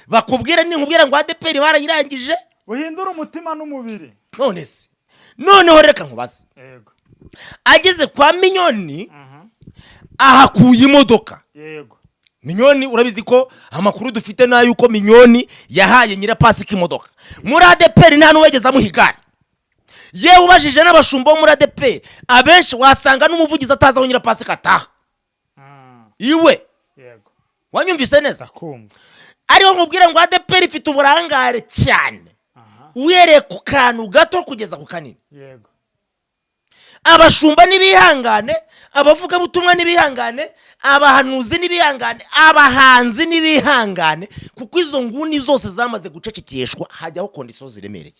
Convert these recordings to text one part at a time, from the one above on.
Bakubwira, ninkubwira ngo ADEPR barayirangije. Buhindura umutima n'umubiri. None se, noneho reka nkubaze. Yego. Ageze kwa Minyoni, ahakuye imodoka. Minyoni, urabizi ko amakuru dufite ni ay'uko Minyoni yahaye Nyirapasika imodoka. Muri ADEPR nta n'uwegeze amuha igare. Yewe, ubajije n'abashumba bo muri ADEPR abenshi, wasanga n'umuvugizi atazi aho Nyirapasika ataha iwe. Wanyumvise neza? Ndakumva. Ariho nkubwira ngo ADEPR ifite uburangare cyane, uhereye ku kantu gato kugeza ku kanini. Abashumba n'ibihangane, abavugabutumwa n'ibihangane, abahanuzi n'ibihangane, abahanzi n'ibihangane, kuko izo nguni zose zamaze gucecekeshwa, hajyaho conditions ziremereye.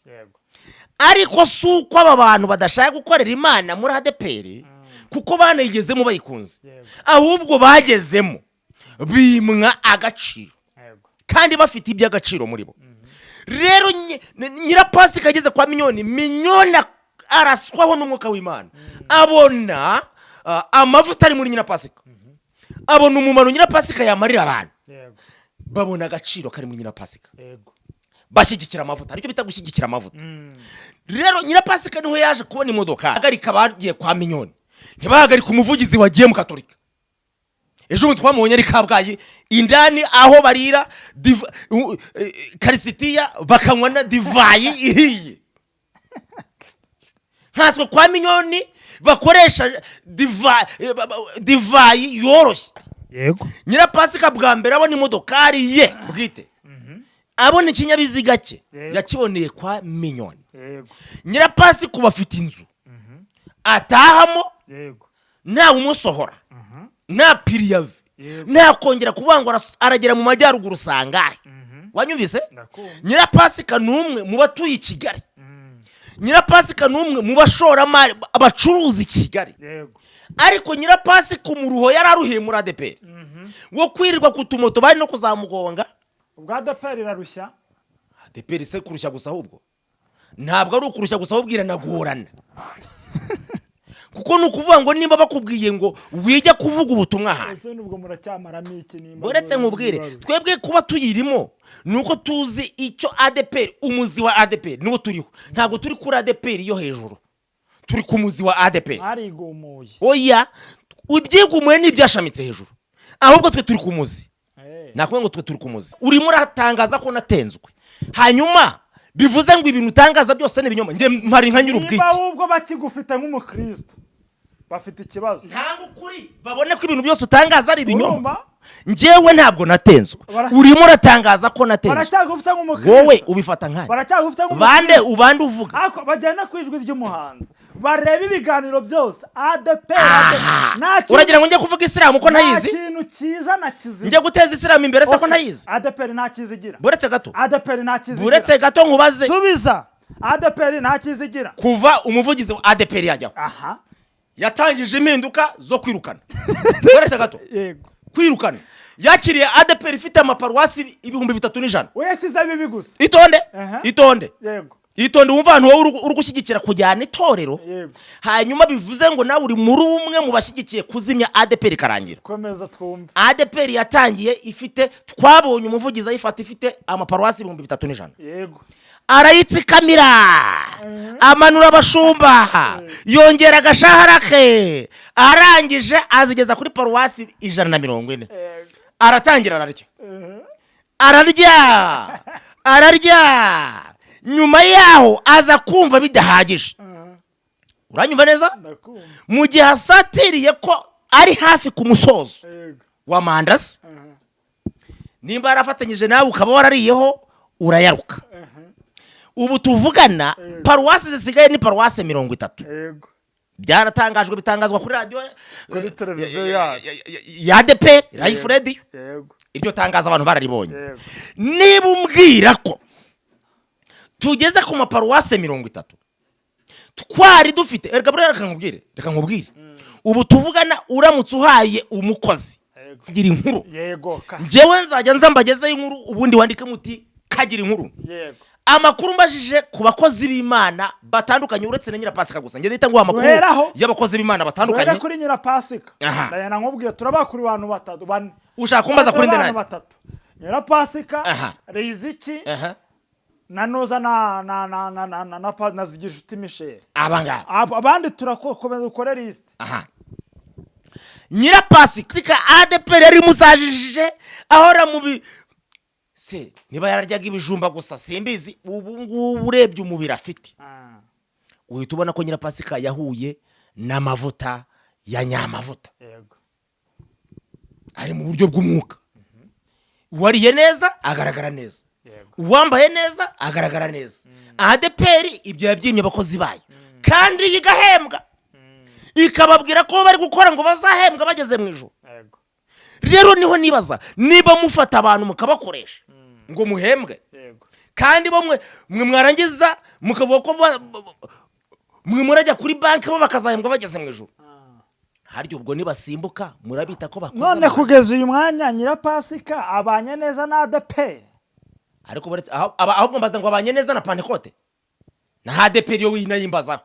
Ariko si uko aba bantu badashaka gukorera Imana muri ADEPR, kuko banayigezemo bayikunze, ahubwo bagezemo bimwa agaciro kandi bafite iby'agaciro muri bo. Rero Nyirapasika ageze kwa Minyoni, Minyoni araswaho n'umwuka w'Imana, abona amavuta ari muri Nyirapasika, abona umumaro Nyirapasika yamarira abantu. Babona agaciro kari muri Nyirapasika, bashyigikira amavuta, aricyo bita gushyigikira amavuta. Rero Nyirapasika niho yaje kubona imodoka. Hagarika abagiye kwa Minyoni, ntibahagarike umuvugizi wagiye mu Katolika. Ejo bundi twamubonye ari Kabgayi indani, aho barira karisitiya, bakanywa na divayi ihiye, nkanswe kwa Minyoni bakoresha divayi yoroshye. Nyirapasika bwa mbere abona imodokari ye bwite, abona ikinyabiziga cye, yakiboneye kwa Minyoni. Nyirapasika ubu afite inzu atahamo, ntawe umusohora, nta préavis, nta kongera kuvuga ngo aragera mu majyaruguru sangahe. Wanyumvise? Ndakumva. Nyirapasika ni umwe mu batuye i Kigali. Nyirapasika ni umwe mu bashoramari abacuruza i Kigali. Ariko Nyirapasika umuruho yari aruhiye muri ADEPR wo kwirirwa ku tumoto, bari no kuzamugonga. Ubwo ADEPR irarushya. ADEPR se kurushya gusa? Ahubwo ntabwo ari ukurushya gusa, ahubwo iranagorana, kuko ni ukuvuga ngo nimba bakubwiye ngo wijya kuvuga ubutumwa ahantu, Ese nubwo muracyamaramo iki nimba uretse nkubwire, twebwe kuba tuyirimo ni uko tuzi icyo ADEPR, umuzi wa ADEPR niwo turiho. Ntabwo turi kuri ADEPR yo hejuru, turi ku muzi wa ADEPR. Mwarigumuye. Oya, ibyigumuye ni ibyashamitse hejuru, ahubwo twe turi ku muzi. Nakuvuga ngo twe turi ku muzi. Urimo uratangaza ko natenzwe, hanyuma bivuze ngo ibintu utangaza byose ni ibinyoma. Njye mpari nka Niba nyir'ubwite. ahubwo bakigufite nk'umukristo, bafite ikibazo. Ntabwo ukuri babone ko ibintu byose utangaza ari ibinyoma. Urumva? Njyewe ntabwo natenzwe. Urimo uratangaza ko natenzwe. Baracyagufite nk'umukristo. Wowe ubifata nkane. Baracyagufite Bande? nk'umukristo. Ubande uvuga? Ariko bagenda ku ijwi ry'umuhanzi, bareba ibiganiro byose ADEPR. Aha. Nta kintu, Uragira ngo njye kuvuga Isilamu ko nta ntayizi? kintu cyiza na kizima. Njye guteza Isilamu imbere se ko ntayizi? ADEPR nta cyiza igira. Buretse gato. ADEPR nta cyiza igira. Buretse gato nkubaze. Subiza, ADEPR nta cyiza igira. Kuva umuvugizi wa ADEPR yajyaho, yatangije impinduka zo kwirukana. Buretse gato. Yego. Kwirukana, yakiriye ADEPR ifite amaparuwasi 3100. We yashyizeho ibibi gusa. Itonde. Itonde. Itonde wumva ahantu wowe uri gushyigikira kujyana itorero. Hanyuma bivuze ngo nawe uri muri umwe mu bashyigikiye kuzimya ADEPR ikarangira. Komeza twumve. ADEPR yatangiye ifite, twabonye umuvugizi ayifata ifite amaparuwasi 3100. Arayitsikamira, amanura abashumba, yongera agashahara ke, arangije azigeza kuri paruwasi 140. Aratangira ararya, ararya, ararya. Nyuma yaho aza kumva bidahagije. Uranyumva neza? Ndakumva. Mu gihe asatiriye ko ari hafi ku musozo wa manda ze, nimba yarafatanyije nawe ukaba warariyeho, urayaruka. Ubu tuvugana, paruwasi zisigaye ni paruwasi 30. Byaratangajwe, bitangazwa kuri radiyo, Kuri televiziyo yacu. ya ADEPR, Life Radio. Iryo tangazo abantu bararibonye. Niba umbwira ko tugeze ku maparuwase 30, twari dufite, reka buriya, reka nkubwire, reka nkubwire, ubu tuvugana, uramutse uhaye umukozi gira inkuru, Yego ka. njyewe nzajya nza mbagezeho inkuru, ubundi wandike muti kagira inkuru. Amakuru mbajije ku bakozi b'Imana batandukanye, uretse na Nyirapasika gusa, njye nita nguha amakuru Duheraho. y'abakozi b'Imana batandukanye. Duhere kuri Nyirapasika. Aha. Ndayana nkubwiye, turabakura abantu batatu, bane. Ushaka kumbaza kuri nde? Abantu Nanjye batatu. Nyirapasika, Aha. Riziki, Aha. na Nuza na Zigirinshuti Michel. Aba ngaba. Abandi turakomeza dukore lisite. Aha, Nyirapasika ADEPR yari imusajishije, ahora mu bi se, niba yararyaga ibijumba gusa simbizi. Ubu ngubu urebye umubiri afite, uhita ubona ko Nyirapasika yahuye n'amavuta ya nyamavuta. Ari mu buryo bw'umwuka, uwariye neza agaragara neza, uwambaye neza agaragara neza. ADEPR ibyo yabyimye abakozi bayo, kandi igahembwa, ikababwira ko bari gukora ngo bazahembwa bageze mu ijoro. Rero niho nibaza niba mufata abantu mukabakoresha ngo muhembwe, kandi bo mwe mwarangiza mukavuga ko mwe murajya kuri banki, bo bakazahembwa bageze mu ijoro. Harya ubwo nibasimbuka murabita ko bakoze None amahano? kugeza uyu mwanya Nyirapasika abanye neza na ADEPR? Ariko baretse ahubwo mbaza ngo abanye neza na Pantekote na ADEPR? Yo winayimbazaho.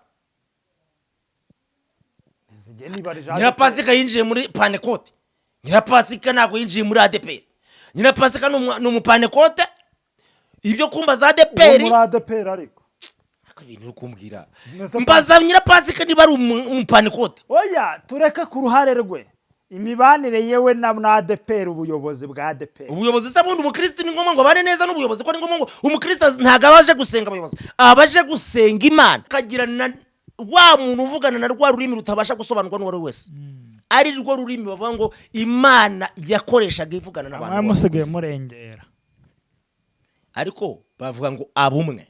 Nyirapasika yinjiye muri Pantekote, Nyirapasika ntabwo yinjiye muri ADEPR. Nyirapasika ni umupantekote. Ibyo kumba za Uwo ADEPR muri ADEPR ariko. Ariko ibintu uri kumbwira, Mbese mbaza Nyirapasika niba ari umupantekote. Oya, tureke ku ruhare rwe, imibanire yewe na ADEPR, ubuyobozi bwa ADEPR. Ubuyobozi se bundi, umukristo ni ngombwa ngo abane neza n'ubuyobozi? Ko ni ngombwa ngo umukristo ntabwo aba aje gusenga abayobozi, aba aje gusenga Imana, akagira na wa muntu uvugana na rwa rurimi rutabasha gusobanurwa n'uwo ari we wese, ari rwo rurimi bavuga ngo Imana yakoreshaga ivugana n'abantu Mwe bose ku musigaye isi. murengera. Ariko bavuga ngo abumwe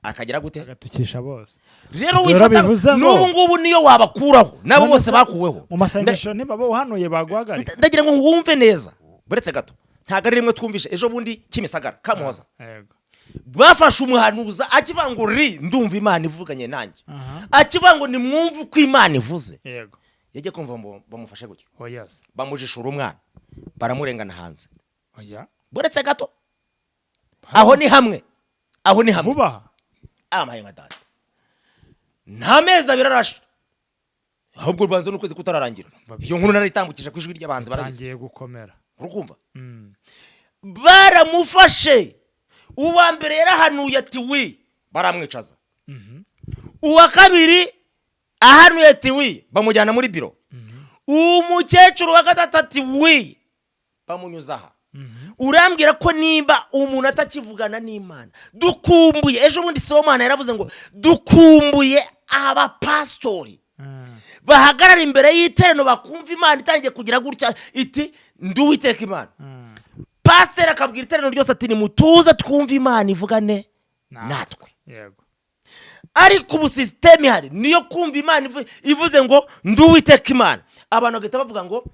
akagira gute? Agatukisha bose. Rero Rero wifata bivuze ngo- n'ubu ngubu niyo wabakuraho nabo None bose se bakuweho. mu masengesho ntibaba uhanuye baguhagarika? Ndagira ngo wumve neza, buretse gato, ntabwo ari rimwe twumvishe ejo bundi Kimisagara Kamuhoza, bafashe umuhanuza akivuga ngo ri ndumva Imana ivuganye nanjye, akivuga ngo nimwumve uko Imana ivuze. Yagiye kumva ngo bamufashe gutya, Oya se. bamujishura umwana, baramurengana hanze. Oya. Buretse gato, aho ni hamwe, aho ni hamwe. Vuba aha? Amaye nka data, nta mezi 2 arashe, ahubwo rubanza n'ukwezi kutararangira. Iyo nkuru narayitambukije ku Ijwi ry'Abahanzi, barabizi. Tangiye gukomera. Urukumva, baramufashe. Uwa mbere yarahanuye ati wi, baramwicaza. Uwa kabiri ahanuye ati wi, bamujyana muri biro. Umukecuru wa gatatu ati wi, bamunyuza aha. Urambwira ko nimba umuntu atakivugana n'Imana, dukumbuye ejo bundi Sibomana yaravuze ngo dukumbuye abapasitori bahagarara imbere y'iteraniro, bakumva Imana itangiye kugira gutya iti "Nduwiteka Imana", pasiteri akabwira iteraniro ryose ati "Nimutuze twumve Imana ivugane natwe." Ariko ubu sisiteme ihari niyo kumva Imana ivuze ngo "Nduwiteka Imana", abantu bagahita bavuga ngo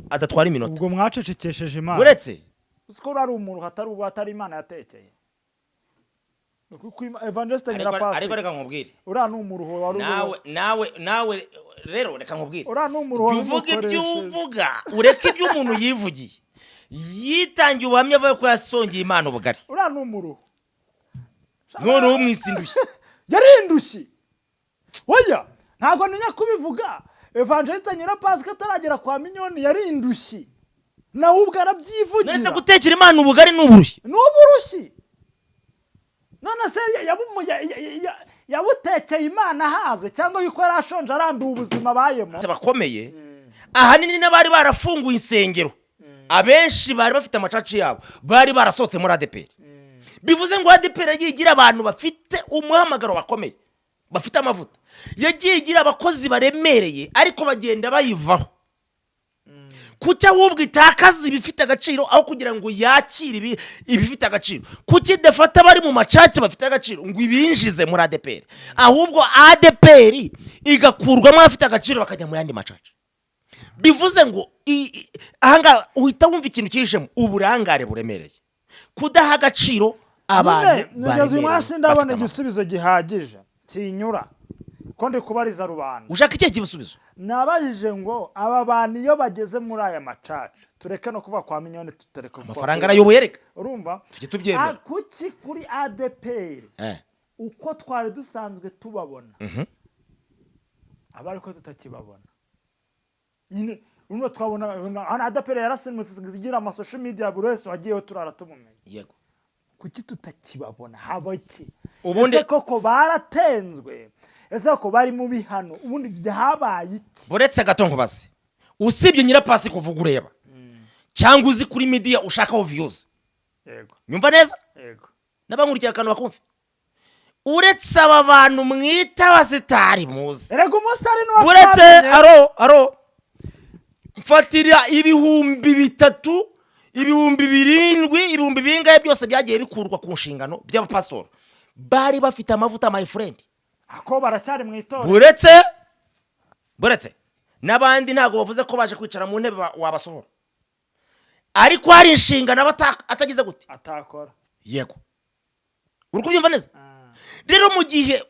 adatwara iminota. Ubwo mwacecekesheje Imana. Uretse Uzi ko ari umuntu hatari ubwo atari Imana yatekeye. Kuko Evangeliste ariko Nyirapasi reka nkubwire. Uriya ni umuruho wari Nawe rero reka nkubwire. Uriya ni umuruho Jya uvuga ibyo wabimukoresheje. uvuga, ureke ibyo umuntu yivugiye, yitangiye ubuhamya avuga ko yasongeye Imana ubugari. Uriya ni umuruho. Noneho mwisi indushyi. Yari indushyi. Oya, ntabwo ntinya kubivuga. Evangeliste Nyirapasika ataragera kwa Minyoni yari indushyi, nawe ubwo Ndetse arabyivugira. gutekera Imana ubugari ni uburushyi? Ni uburushyi. None se yabutekeye Imana ahaze, cyangwa yuko yari ashonje, arambiwe ubuzima abayemo? Bakomeye ahanini n'abari barafunguye insengero, abenshi bari bafite amacaci yabo, bari barasohotse muri ADEPR. Bivuze ngo ADEPR yagiye igira abantu bafite umuhamagaro bakomeye, bafite amavuta, yagiye igira abakozi baremereye, ariko bagenda bayivaho. Kuki ahubwo itakaza ibifite agaciro aho kugira ngo yakire ibifite agaciro? Kuki idafata abari mu macaca bafite agaciro ngo ibinjize muri ADEPR, ahubwo ADEPR igakurwamo abafite agaciro bakajya mu yandi macaca? Bivuze ngo ahangaha uhita wumva ikintu cyihishemo, uburangare buremereye, kudaha agaciro abantu Nyine nugeze uyu baremerewe, munsi ndabona bafite amavuta. igisubizo gihagije kinyura ko ndi kubariza rubanda. Ushaka ikihe gisubizo? Nabajije ngo aba bantu iyo bageze muri aya macaca, tureke no kuva kwa Minyoni, tutareke kuva Amafaranga arayoboye reka. Urumva? Tujye tubyemera. Kuki kuri ADEPR uko twari dusanzwe tubabona aba ariko tutakibabona nyine? Urumva twabona hano ADEPR yarasimutse, igira ama social media, buri wese wagiyeho turara tumumenya. Kuki tutakibabona? Haba iki? Ese koko baratenzwe? Ese koko bari mu bihano? Ubundi byabaye iki? Buretse gato nkubaze, usibye Nyirapasi kuvuga ureba cyangwa uzi kuri media ushakaho views, nyumva neza, n'abankurikiye akantu bakumve, uretse aba bantu mwita abasitari muzi, Erega umusitari ni uwo buretse twamenye. Aro aro, mfatira 3000, 7000, ibihumbi bingahe byose byagiye bikurwa ku nshingano by'abapasitori bari bafite amavuta, my friend. Ako baracyari mu itorero. Buretse n'abandi, ntabwo bavuze ko baje kwicara mu ntebe wabasohora, ariko hari inshingano aba atagize gute? Atakora. Yego, uri kubyumva neza? Rero mu gihe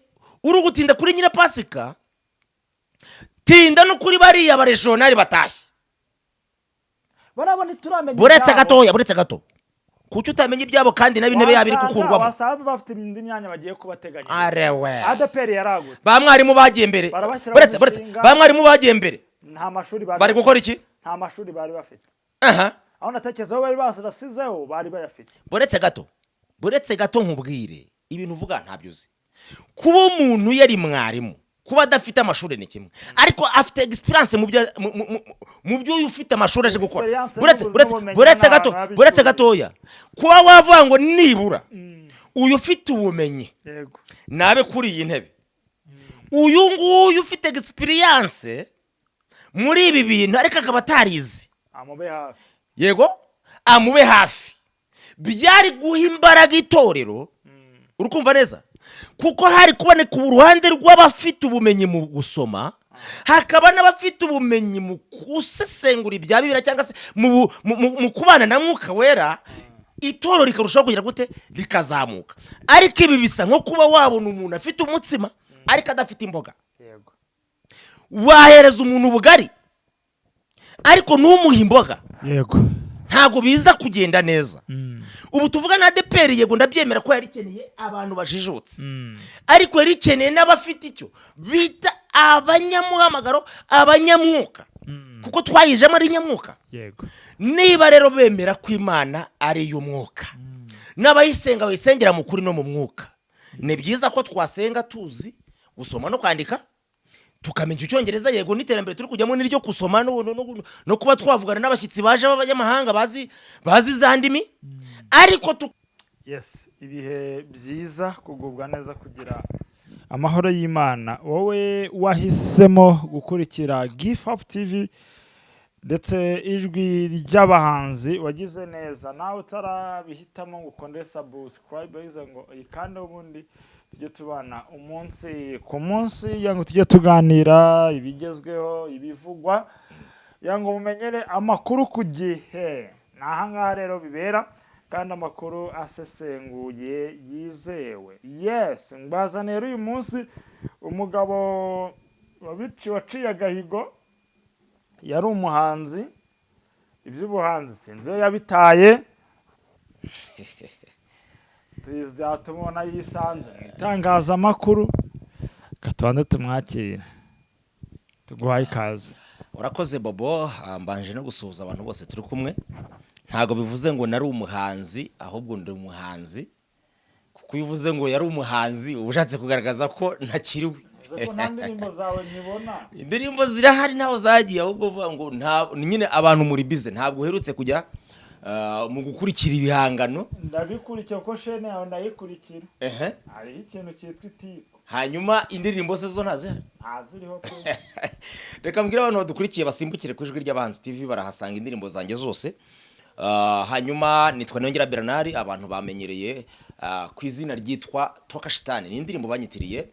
uri gutinda kuri Nyirapasika, tinda no kuri bariya barejonari batashye. Barabona ntituramenya Buretse ibyabo. gatoya, buretse gato. Kuki utamenya ibyabo kandi nabo intebe yabo iri gukurwamo? Wasanga bafite indi myanya bagiye kubateganyiriza. Arewe. ADEPR yaragutse. Ba mwarimu bagiye mbere. Barabashyira mu Buretse, buretse. mishinga. Ba mwarimu bagiye mbere. Nta mashuri bari Bari gukora iki? Nta mashuri bari bafite. Aho natekereza bari barasizeho bari bayafite. Buretse gato, buretse gato nkubwire, ibintu uvuga ntabyo uzi. Kuba umuntu yari mwarimu, kuba adafite amashuri ni kimwe, ariko afite experience mu byo uyu ufite amashuri aje gukora. Experience Buretse, buretse, n'ubumenyi buretse n'abantu gato, babituriye. buretse gatoya. Kuba wavuga ngo nibura uyu ufite ubumenyi nabe kuri iyi ntebe, uyu nguyu ufite experience muri ibi bintu ariko akaba atarize, amube hafi. Yego, amube hafi, byari guha imbaraga itorero. Uri kumva neza? Kuko hari kuboneka uruhande rw'abafite ubumenyi mu gusoma, hakaba n'abafite ubumenyi mu gusesengura ibya Bibiliya cyangwa se mu kubana na Mwuka Wera, itorero rikarushaho kugira gute? Rikazamuka. Ariko ibi bisa nko kuba wabona umuntu afite umutsima ariko adafite imboga. Wahereza umuntu ubugari ariko ntumuhe imboga, ntabwo biza kugenda neza. Ubu tuvuga na ADEPR, yego ndabyemera ko yari ikeneye abantu bajijutse, ariko yari ikeneye n'abafite icyo bita abanyamuhamagaro, abanyamwuka, kuko twayijemo ari nyamwuka. Niba rero bemera ko Imana ari iy'umwuka, n'abayisenga bayisengera mu kuri no mu mwuka, ni byiza ko twasenga tuzi gusoma no kwandika, tukamenya Icyongereza. Yego, n'iterambere turi kujyamo n'iryo gusoma no kuba twavugana n'abashyitsi baje b'abanyamahanga bazi za ndimi, ariko Yes, ibihe byiza, kugubwa neza, kugira amahoro y'Imana. Wowe wahisemo gukurikira Gift Up TV ndetse Ijwi ry'Abahanzi, wagize neza. Nawe utarabihitamo ngo ukande subscribe, bize ngo uyikande, ubundi tujye tubana umunsi ku munsi, kugira ngo tujye tuganira ibigezweho, ibivugwa, kugira ngo mumenyere amakuru ku gihe. Ni ahangaha rero bibera, kandi amakuru asesenguye, yizewe. Yes, mbazaniye rero uyu munsi umugabo waciye agahigo. Yari umuhanzi, iby'ubuhanzi sinzi iyo yabitaye, tumubona yisanze mu itangazamakuru. Reka tubanze tumwakire, tuguhaye ikaze. Urakoze Bobo. Mbanje no gusuhuza abantu bose turi kumwe. Ntabwo bivuze ngo nari umuhanzi, ahubwo ndi umuhanzi, kuko iyo uvuze ngo yari umuhanzi uba ushatse kugaragaza ko ntakiriwe. Ko nta ndirimbo zawe nkibona? Indirimbo zirahari, ntaho zagiye, ahubwo uvuga ngo nta nyine abantu muri bize, ntabwo uherutse kujya mu gukurikira ibihangano. Ndabikurikira kuko shene yawe ndayikurikira. Hariho ikintu cyitwa itiku. Hanyuma indirimbo ze zo ntazihari? Ntaziriho pe. Reka mbwire abantu badukurikiye basimbukire ku Ijwi ry'Abahanzi TV, barahasanga indirimbo zanjye zose. Hanyuma nitwa Niyongira Bernard, abantu bamenyereye ku izina ryitwa Toka Shitani, ni indirimbo banyitiriye.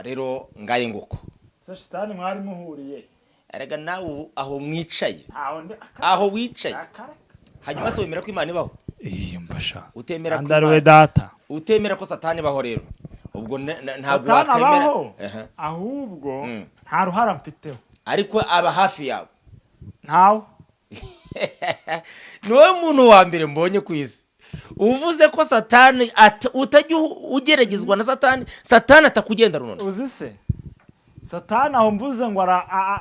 Rero ngaye nguko. Se shitani mwari muhuriye? Erega nawe ubu aho mwicaye, Ntaho ndi. aho wicaye. Akareka. Hanyuma se wemera ko Imana ibaho? Iyo mfasha. Utemera ko Kandi ari we Imana data. Utemera ko Satani ibaho rero, ubwo ntabwo Satani wakwemera. abaho. Ahubwo nta ruhara mfiteho. Ariko aba hafi yawe? Ntawe. Ni wowe muntu wa mbere mbonye ku isi uvuze ko Satani utajya ugeragezwa na Satani, Satani atakugenda runana. Uzi se Satani aho mvuze ngo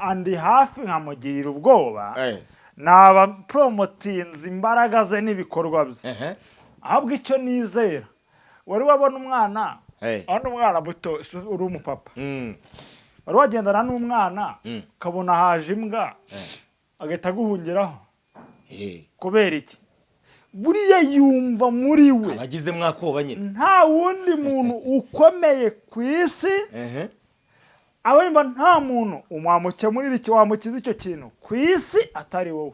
andi hafi nkamugirira ubwoba, naba promotinze imbaraga ze n'ibikorwa bye. Ahubwo icyo nizera, wari wabona umwana, wabona umwana muto, uri umupapa, wari wagendana n'umwana, ukabona haje imbwa, agahita aguhungiraho? Kubera iki? Buriya yumva muri we abagize mwakoba nyine. Nta wundi muntu ukomeye ku isi, aba yumva nta muntu wamukemurira iki, wamukiza icyo kintu ku isi atari wowe.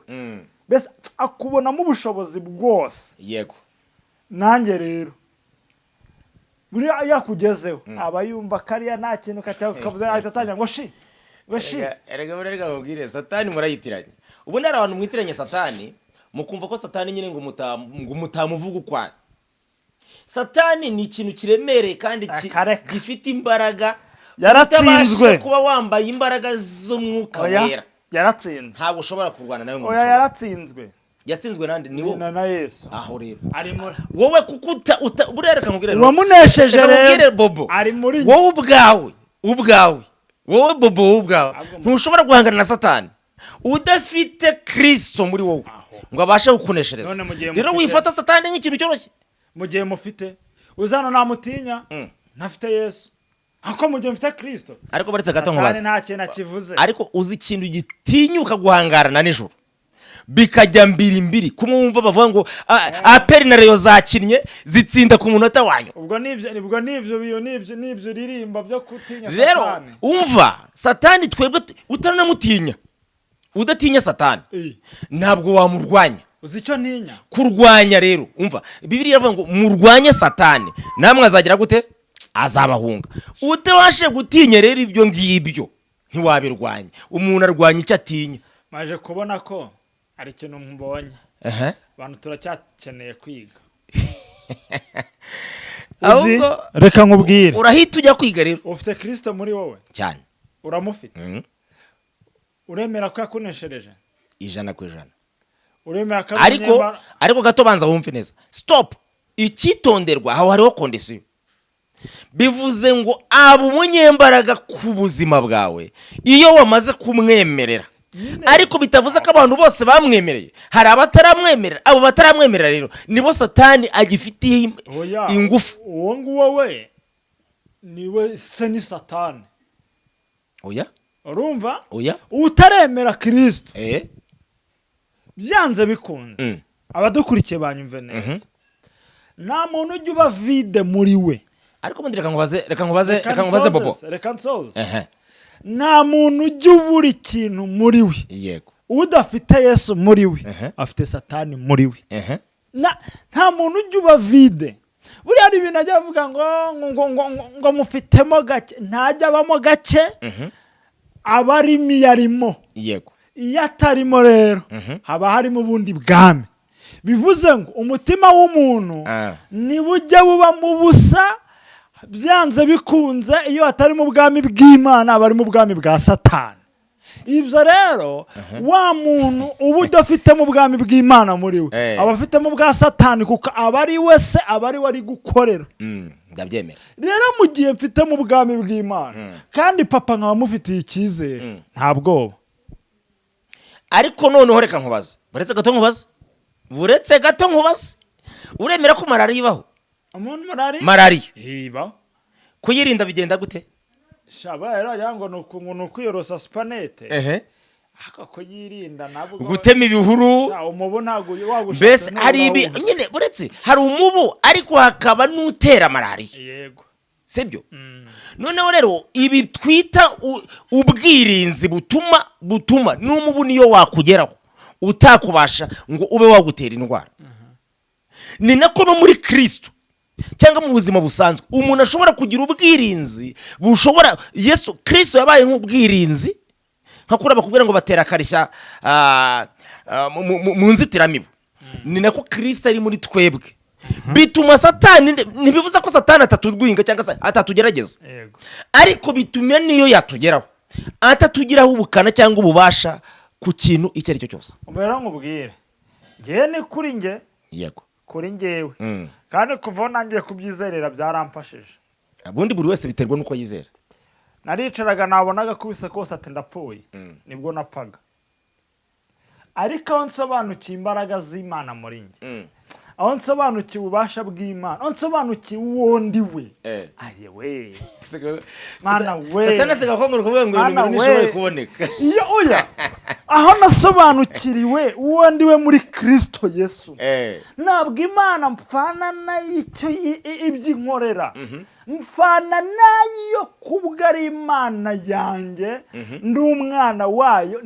Mbese akubonamo ubushobozi bwose. Nanjye rero buriya iyo akugezeho aba yumva kariya nta kintu kavuze, ahita atangira ngo shi, ngo shi. Erega buriya reka nkubwire, Satani murayitiranye. Ubundi hari abantu mwitiranye Satani, mukumva ko Satani nyine ngo mutamuvuga ukwayo. Satani ni ikintu kiremereye kandi Akareka. gifite imbaraga. Yaratsinzwe. Utabashije kuba wambaye imbaraga z'Umwuka Oya, Wera, yaratsinzwe. ntabwo ushobora kurwana nawe ngo Oya, umushobore. yaratsinzwe. Yatsinzwe nande? Ni wowe. Na Yesu. Aho rero ari muri wowe kuko uta buriya reka nkubwire rero. Uwamunesheje Reka nkubwire, rero Bobo, ari muri njye. wowe ubwawe, wowe Bobo, wowe ubwawe Ahubwo ntushobora guhangana na Satani udafite Kristo muri wowe Aho. ngo abashe kukuneshereza. None mu gihe Rero mufite- wifata Satani nk'ikintu cyoroshye. Mu gihe mufite uzana namutinya ntafite Yesu, ariko mu gihe mfite Kirisito, Ariko baretse gato Satani nkubaze. nta kintu akivuze. Ariko uzi ikintu gitinyuka guhangarana nijoro bikajya mbiri mbiri, kumwe wumva bavuga ngo APR na Rayon zakinnye zitsinda ku munota wanyu? Ubwo nibyo uririmba byo gutinya Rero Satani. umva, Satani twebwe utanamutinya, udatinya Satani, ntabwo wamurwanya. Uzi icyo ntinya? Kurwanya rero, umva, Bibiliya iravuga ngo murwanye Satani namwe azagira gute? Azabahunga. Utabashe gutinya rero ibyo ngibyo ntiwabirwanya. Umuntu arwanya icyo atinya. Maje kubona ko hari ikintu mbonye. Abantu turacyakeneye kwiga. Uzi, Ahubwo reka nkubwire. urahita ujya kwiga rero. Ufite Kirisito muri wowe? Cyane. Uramufite? Uremera ko yakuneshereje? 100%. Uremera ko ari Ariko ariko gato, banza wumve neza. Stop. Icyitonderwa aho, hariho condition. Bivuze ngo aba umunyembaraga ku buzima bwawe iyo wamaze kumwemerera. Nyine. Ariko bitavuze ko abantu bose bamwemereye. Hari abataramwemerera. Abo bataramwemerera rero nibo Satani agifitiye Oya, ingufu. uwo nguwo we niwe se, ni Satani. Oya. Urumva? Oya. Utaremera Kirisito, byanze bikunze, abadukurikiye banyumve neza, nta muntu ujya uba vide muri we. Ariko ubundi reka nkubaze, reka nkubaze, reka nkubaze, Bobo. Reka nsoze. Nta muntu ujya ubura ikintu muri we. Udafite Yesu muri we, afite Satani muri we. Nta muntu ujya uba vide. Buriya hari ibintu ajya avuga ngo mufitemo gake. Ntajya abamo gake. Aba arimo iyo arimo. Iyo atarimo rero, haba harimo ubundi bwami. Bivuze ngo umutima w'umuntu ntibujya bubamo ubusa. Byanze bikunze, iyo hatarimo ubwami bw'Imana, aba arimo ubwami bwa Satani. Ibyo rero, wa muntu uba udafitemo ubwami bw'Imana muri we, aba afitemo ubwa Satani, kuko aba ari we se, aba ari we ari gukorera. Ndabyemera. Rero mu gihe mfitemo ubwami bw'Imana kandi papa nkaba mufitiye icyizere, nta bwoba. Ariko noneho reka nkubaze, buretse gato nkubaze, buretse gato nkubaze: uremera ko malariya ibaho? Umuntu malariya? Malariya. Iba. Kuyirinda bigenda gute? Shaba rero wagira ngo ni ukwiyorosa supanete. Ariko kuyirinda nabwo Gutema ibihuru. Sha, umubu ntabwo wagushatse Mbese hari ibi nturawubona. nyine, buretse hari umubu ariko hakaba n'utera malariya. Sibyo? Noneho rero ibi twita ubwirinzi butuma n'umubu niyo wakugeraho utakubasha ngo ube wagutera indwara, ni nako no muri Kirisito cyangwa mu buzima busanzwe umuntu ashobora kugira ubwirinzi bushobora. Yesu Kirisito yabaye nk'ubwirinzi, nka kuriya bakubwira ngo batera akarishya mu nzitiramibu, ni nako Kirisito ari muri twebwe. Bituma Satani, ntibivuze ko Satani ataturwinga cyangwa se atatugerageza, ariko bituma niyo yatugeraho atatugiraho ubukana cyangwa ububasha ku kintu icyo ari cyo cyose. Ubu rero nkubwire, ngewe ni kuri nge, kuri ngewe, kandi kuva aho nangiye kubyizerera byaramfashije. Ubundi buri wese biterwa n'uko yizera. Naricaraga, nabona agakubise kose, ati ndapfuye. Nibwo napfaga. Ariko aho nsobanukiwe imbaraga z'Imana muri njye, aho nsobanukiwe ububasha bw'Imana, aho nsobanukiwe uwo ndi we, aye we, Mana we. Satani asiga ko ngo kuvuga ngo iyo Mana nimero ntishoboye we. kuboneka. Iyo oya, aho nasobanukiriwe uwo ndi we muri Kirisito Yesu, ntabwo Imana mpfana n'icyo ibyo inkorera, mpfana nayo kubwo ari Imana yanjye, ndi umwana wayo,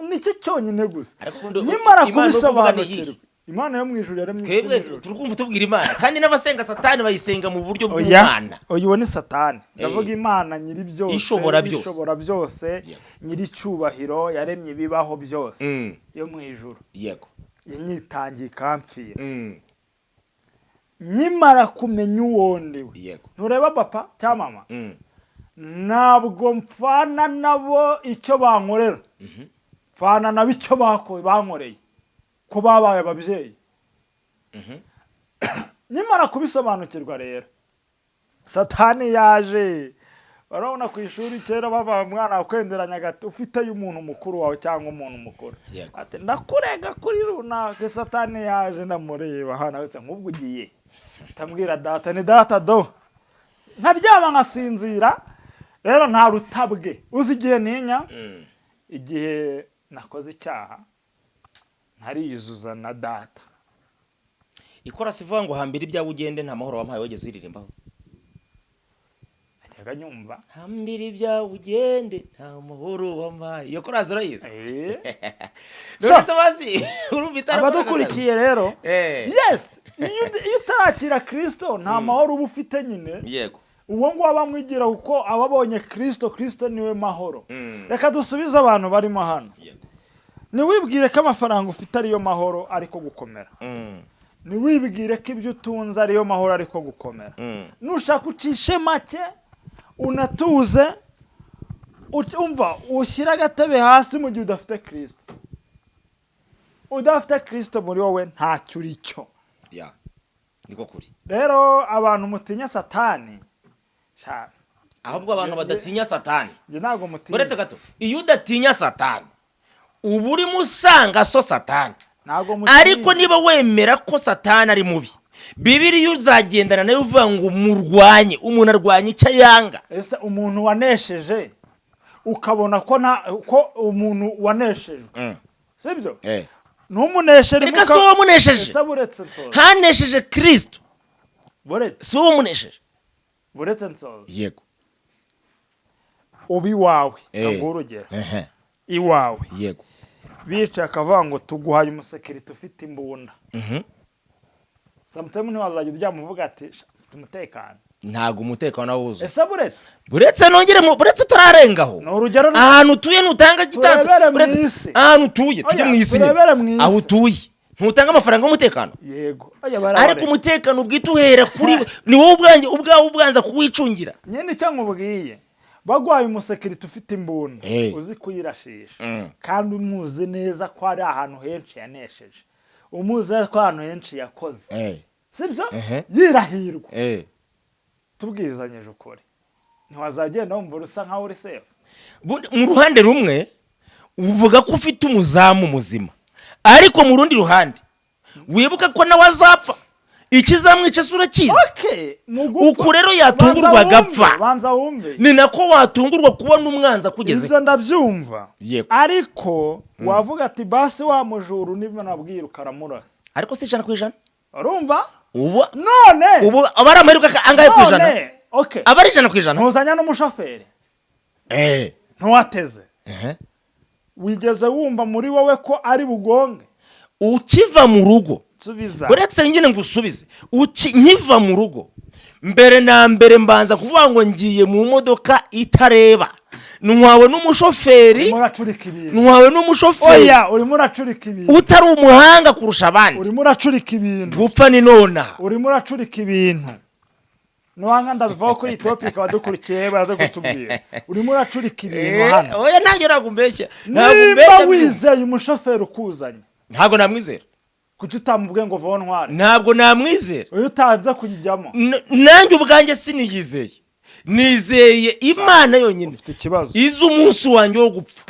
nicyo cyonyine gusa. Ariko ubundi Nyamara Imana uri kuvuga ni iyihe? kubisobanukirwa, Imana yo mu ijuru yaremye isi Twebwe n'ijuru. turi kumva tubwira Imana, kandi n'abasenga Satani bayisenga mu buryo Oya, bw'Umwana. uyu ni Satani. Ndavuga Imana nyiri byose, Ishobora byose. Ishobora byose, nyiri icyubahiro, yaremye ibibaho byose, yo mu ijuru, yanyitangiye ikampfira. Nkimara kumenya uwo ndiwe, ntureba papa cyangwa mama, ntabwo mpfana nabo icyo bankorera, mpfana nabo icyo bankoreye, ko babaye ababyeyi. Nkimara kubisobanukirwa rero, Satani yaje, barabona ku ishuri kera bava umwana wakwenderanya agati ufiteyo umuntu mukuru wawe cyangwa umuntu mukuru, ati ndakurega kuri runaka. Satani yaje, ndamureba hano wese nk'ubwo ugiye, ndambwira data, ni data do, nkaryama nkasinzira. Rero nta rutabwe. Uzi igihe ntinya? Igihe nakoze icyaha ntariyuzuza na data. Ikorasi ivuga ngo hambira ibyawe ugende, nta mahoro wampaye, wigeze uyiririmbaho? Najyaga nyumva. Hambira ibyawe ugende, nta mahoro wampaye, iyo korasi urayizi? Eh. None se basi urumva itarakora? Abadukurikiye rero, yes, iyo utarakira Kirisito nta mahoro uba ufite nyine. Uwo nguwo aba amwigira kuko aba abonye Kirisito. Kirisito niwe mahoro. Reka dusubize abantu barimo hano. Ntiwibwire ko amafaranga ufite ariyo mahoro ariko gukomera. Ntiwibwire ko ibyo utunze ariyo mahoro ariko gukomera. Nushaka ucishe make, unatuze, umva ushyire agatebe hasi. Mu gihe udafite Kirisito, udafite Kirisito muri wowe, ntacyo uri cyo. Ya, niko kuri. Rero abantu mutinya Satani sha, Ahubwo abantu badatinya Satani, njye ntabwo mutinya. Uretse gato, iyo udatinya Satani uba urimo usanga so Satani. Ntabwo mutinya. Ariko niba wemera ko Satani ari mubi, Bibiliya uzagendana nayo uvuga ngo murwanye. Umuntu arwanya icyo yanga. Ese umuntu wanesheje, ukabona ko nta ko umuntu waneshejwe, sibyo, ntumuneshere? Reka, si wowe wamunesheje. Ese buretse nsoza. Hanesheje Kirisito. Buretse. Si wowe wamunesheje. Buretse nsoza. Yego. Uba iwawe, ndaguha urugero, iwawe bicaye akavuga ngo tuguhaye umusekirite ufite imbunda, sometimes ntiwazajya uryama uvuga ati: "Sha, mfite umutekano"? Ntabwo umutekano nawo wuzuye. Ese buretse. Buretse nongere buretse utararengaho. Ni urugero. Ahantu utuye ntutanga gitansi. Turebere mu isi. Ahantu utuye, tujye Oya, mu isi nyine. turebere mu isi. Aho utuye ntutanga amafaranga y'umutekano? Yego, oya, Ariko barabareka. umutekano ubwite uhera kuri ni wowe ubwanjye ubwawe ubwanza kuwicungira. Nyine icyo nkubwiye, bagwaye umusekirite ufite imbunda, uzi kuyirashisha, kandi umuzi neza ko ari ahantu henshi yanesheje, umuzi neza ko ahantu henshi yakoze, sibyo? Yirahirwa, tubwizanyije ukuri, ntiwazagenda wumva usa nkaho uri safe? Mu ruhande rumwe uvuga ko ufite umuzamu muzima, ariko mu rundi ruhande wibuke ko nawe azapfa, ikizamwica se urakizi? Okay, mu gupfa- Uku rero yatungurwa Banza wumve, agapfa. Banza wumve. Ni nako watungurwa kubona umwanzi akugeze. Ibyo ndabyumva. Ariko wavuga ati basi wa mujuru niba nabwira ukaramurasa. Ariko si 100%. Urumva? Ubu None ubu aba ari amahirwe angahe ku ijana? None okay, Aba ari 100%? ntuzanya n'umushoferi, ntiwateze, wigeze wumva muri wowe ko ari bugonge? Ukiva mu rugo, Nsubiza. uretse nyine ngo usubize, nkiva mu rugo, mbere na mbere mbanza kuvuga ngo ngiye mu modoka itareba, ntwawe n'umushoferi. Urimo uracurika ibintu. Ntwawe n'umushoferi Oya, urimo uracurika ibintu. utari umuhanga kurusha abandi. Urimo uracurika ibintu. Gupfa ni nonaha. Urimo uracurika ibintu. Nuwanga ndabivaho kuri iyi topic, abadukurikiye baraza kutubwira. Urimo uracurika ibintu hano. Oya, ntabwo ntabwo umbeshya, ntabwo Niba umbeshya. wizeye umushoferi ukuzanye, Ntabwo namwizera. kuki utamubwiye ngo vaho ntware? Ntabwo namwizera. Uyu utaza kuyijyamo. Nanjye ubwanjye siniyizeye. Nizeye Imana yonyine Ufite ikibazo. izi umunsi wanjye wo gupfa,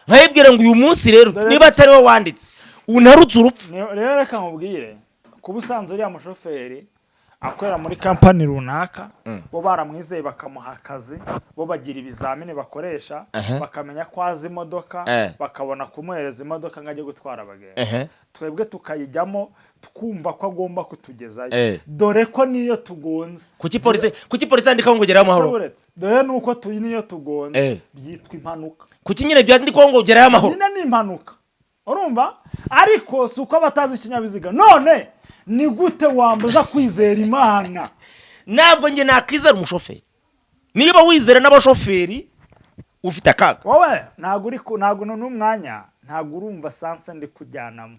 nkayibwira ngo uyu munsi rero, Dore- niba atari wowe wanditse, unarutse urupfu. Rero reka nkubwire, kuba usanzwe uriya mushoferi akorera muri kampani runaka, bo baramwizeye bakamuha akazi, bo bagira ibizamini bakoresha, bakamenya ko azi imodoka, bakabona kumuhereza imodoka ngo ajye gutwara abagenzi. Twebwe tukayijyamo twumva ko agomba kutugezayo, dore ko niyo tugonze Kuki polisi yandikaho ngo gerayo amahoro? Uretse, dore nuko niyo tugonze byitwa impanuka. Kuki nyine byandikwaho ngo gerayo amahoro? Nyine ni impanuka, urumva? Ariko si uko batazi ikinyabiziga. None ni gute wambuza kwizera Imana? Ntabwo njye nakwizera umushoferi. Niba wizera n'abashoferi, ufite akaga. Wowe ntabwo uri ntabwo n'umwanya, ntabwo urumva sense ndi kujyanamo.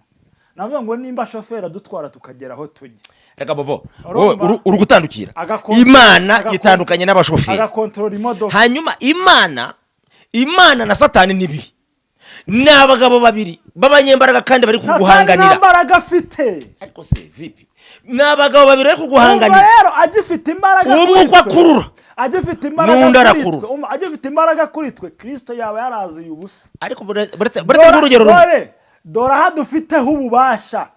Navuga ngo nimba shoferi adutwara tukagera aho tujya, Reka bobo, Urumva? wowe uri gutandukira. Imana itandukanye n'abashoferi. Agakontorora imodoka. Hanyuma Imana na Satani ni bibi, ni abagabo babiri b'abanyembaraga kandi bari Satani nta kuguhanganira. mbaraga afite. Ariko se vipi, ni abagabo babiri bari Umva, kuguhanganira. rero agifite imbaraga Umwe kuri uko twe, akurura, agifite imbaraga n'undi kuri arakurura. twe, umva, agifite imbaraga kuri twe, Kirisito yaba yaraziye ubusa. Ariko buretse nk'urugero rumwe. Dore aha dufiteho ububasha: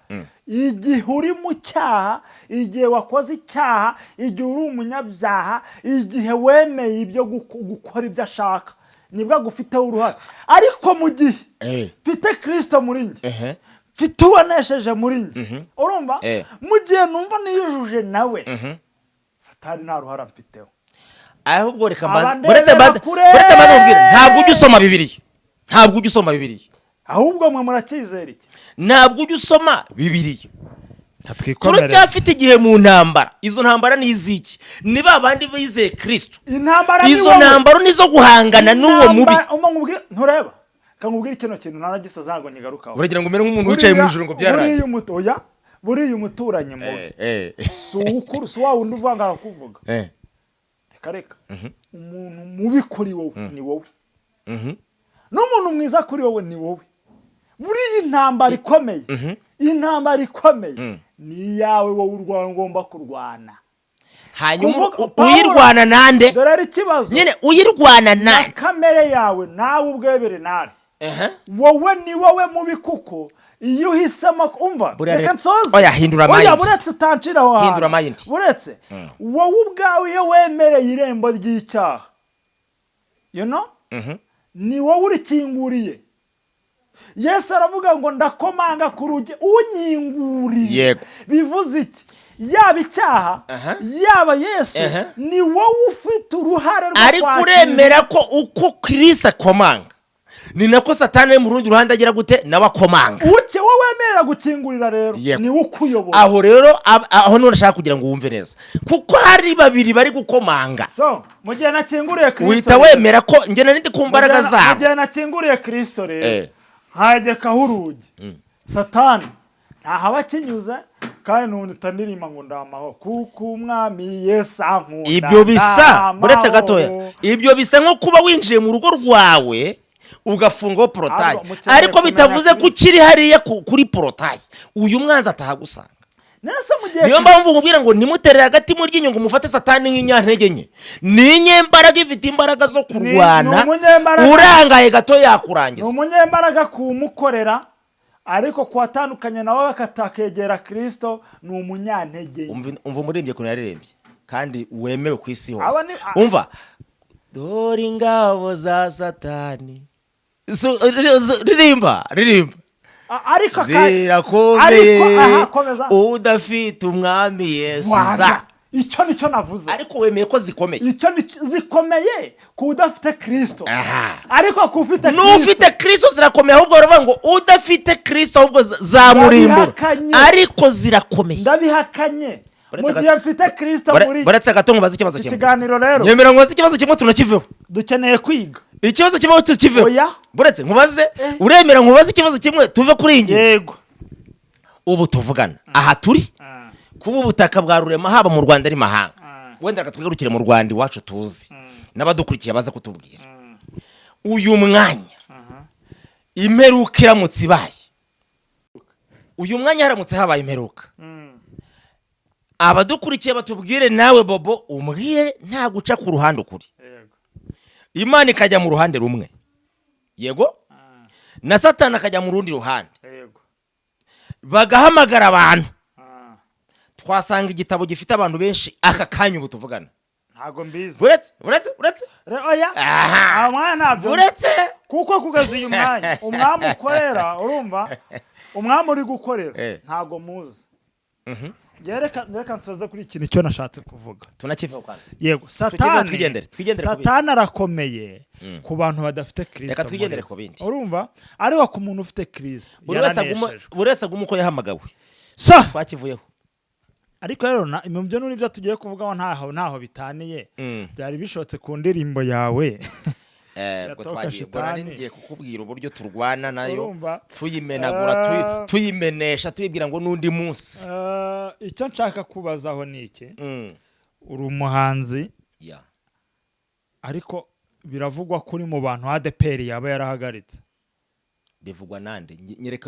igihe uri mu cyaha, igihe wakoze icyaha, igihe uri umunyabyaha, igihe wemeye ibyo gukora ibyo ashaka, nibwo agufiteho uruhare. Ariko mu gihe mfite Kirisito muri njye, mfite uwanesheje muri njye, urumva, mu gihe numva niyujuje nawe, Satani nta ruhare amfiteho. Ahubwo reka mbaze. Abandebera Buretse mbaze. kure. Buretse mbaze nkubwire, ntabwo ujya usoma Bibiliya, ntabwo ujya usoma Bibiliya. Ahubwo mwe muracyizera iki? Ntabwo ujya usoma Bibiliya. Turacyafite igihe mu ntambara. Izo ntambara ni iz'iki? Ni ba bandi bizeye Kirisito. Intambara ni Izo wowe. ntambaro ni izo guhangana n'uwo mubi. Umva nkubwire, ntureba, reka nkubwire kino kintu naragisoza, ntabwo nyigarukaho. Uragira ngo umere nk'umuntu wicaye mu ijuru ngo byararangiye. Oya, buriya umuturanyi mubi si uwukuru, si wa wundi uvuga ngo arakuvuga. Reka reka, umuntu mubi kuri wowe ni wowe, n'umuntu mwiza kuri wowe ni wowe. Buriya intambara ikomeye, intambara ikomeye ni iyawe wowe urwana, ugomba kurwana. Hanyuma Kuvuga- uyirwana nande? Dore ari ikibazo. Nyine uyirwana Na nande? kamere yawe nawe ubwebere nare, wowe ni wowe mubi, kuko iyo uhisemo, umva, Buriya reka nsoze. Oya, hindura Oya, mind. buretse utancira aho hantu. Hindura mind. Buretse wowe ubwawe, iyo wemereye irembo ry'icyaha, ni wowe urikinguriye. Yesu aravuga ngo ndakomanga ku rugi, unyinguriye. Bivuze iki? Yaba icyaha, yaba Yesu, ni wowe ufite uruhare rwo Ariko kwakira. uremera ko uko Kirisi akomanga ni nako Satani ari mu rundi ruhande agira gute? Nawe akomanga. Uke wowe wemerera gukingurira rero, niwe ukuyobora. Aho rero aho niho nashaka kugira ngo wumve neza, kuko hari babiri bari gukomanga. So mu gihe nakinguriye Kirisito Uhita rero, wemera ko njye nari ndi ku mbaraga mu zabo. gihe nakinguriye Kirisito rero, nkagekaho urugi, Satani ntahaba akinyuze, kandi ntunita ndirimba ngo ndamaho kuko Umwami Yesu ankunda. Ibyo bisa, Ndamaho. buretse gatoya, ibyo bisa nko kuba winjiye mu rugo rwawe ugafungaho portail, Ahubwo mukeneye ariko kumenya bitavuze ko Kristo. ukiri hariya kuri portail uyu mwanzi atahagusanga. None se mu gihe Niyo mpamvu nkubwira ngo nimuterere hagati mu ryinyo, ngo mufate Satani nk'inyantege nke. Ni inyembaraga, ifite imbaraga zo kurwana. Ni umunyembaraga. Urangaye gato Ni yakurangiza. umunyembaraga kumukorera, ariko kuwatandukanye nawe akatakegera Kirisito ni umunyantege nke. Umva umuririmbyi ukuntu yaririmbye kandi wemewe ku isi Aba hose. Umva: "Dore ingabo za Satani." Ririmba, ririmba. Ariko Zirakomeye. Ariko aha, komeza. Udafite Umwami Yesu Wanga. za Icyo nicyo navuze. Ariko wemeye ko zikomeye. Icyo ni zikomeye ku udafite Kirisito, ariko ku ufite N'ufite Kirisito zirakomeye. Ahubwo baravuga ngo udafite Kirisito ahubwo zamurimbura. Ndabihakanye. Ariko zirakomeye. Ndabihakanye. Buretse Mu gihe mfite Kirisito muri Buretse gato nkubaze ikibazo iki kimwe. kiganiro rero, Nyemera nkubaze ikibazo kimwe tunakiveho. dukeneye kwiga. Ikibazo kimwe tukiveho. Oya. Buretse nkubaze. Eh. Uremera nkubaze ikibazo kimwe tuve kuri iyi ngingo? Yego. Ubu tuvugana aha turi kuba ubutaka bwa Rurema, haba mu Rwanda n'imahanga, wenda reka twigarukire mu Rwanda iwacu tuzi, n'abadukurikiye baza kutubwira, uyu mwanya imperuka iramutse ibaye, uyu mwanya haramutse habaye imperuka. Abadukurikiye batubwire, nawe Bobo umbwire, nta guca ku ruhande, ukuri. Imana ikajya mu ruhande rumwe, yego, na Satani akajya mu rundi ruhande, bagahamagara abantu, twasanga igitabo gifite abantu benshi aka kanya ubu tuvugana? Ntabwo mbizi. Uretse, uretse, uretse. Oya. Aha. Aha mwanya ntabyo nzi. Uretse. Kuko kugeza uyu mwanya, umwami ukorera, urumva, umwami uri gukorera, ntabwo muzi. Njye reka nsoze kuri ikintu icyo nashatse kuvuga. Tunakiveho kwanza. Yego. Tukiveho. Satani, Twigendere, twigendere ku bindi. Satani arakomeye ku bantu badafite Kirisito Reka twigendere muri bo. ku bindi. Urumva, ariko ku muntu ufite Kirisito, Buri wese aguma, yaraneshejwe. buri wese aguma uko yahamagawe. So Twakivuyeho. Ariko rero mu byo n'ibyo tugiye kuvugaho ntaho bitaniye, byari bishotse ku ndirimbo yawe. Ubwo Yatoka twagiye, ubwo nari shitani. ngiye kukubwira uburyo turwana nayo, Urumva? tuyimenagura, tuyimenesha, tuyibwira ngo n'undi munsi. Icyo nshaka kubazaho ni iki: uri umuhanzi, ariko biravugwa ko uri mu bantu ADEPR yaba yarahagaritse. Bivugwa nande?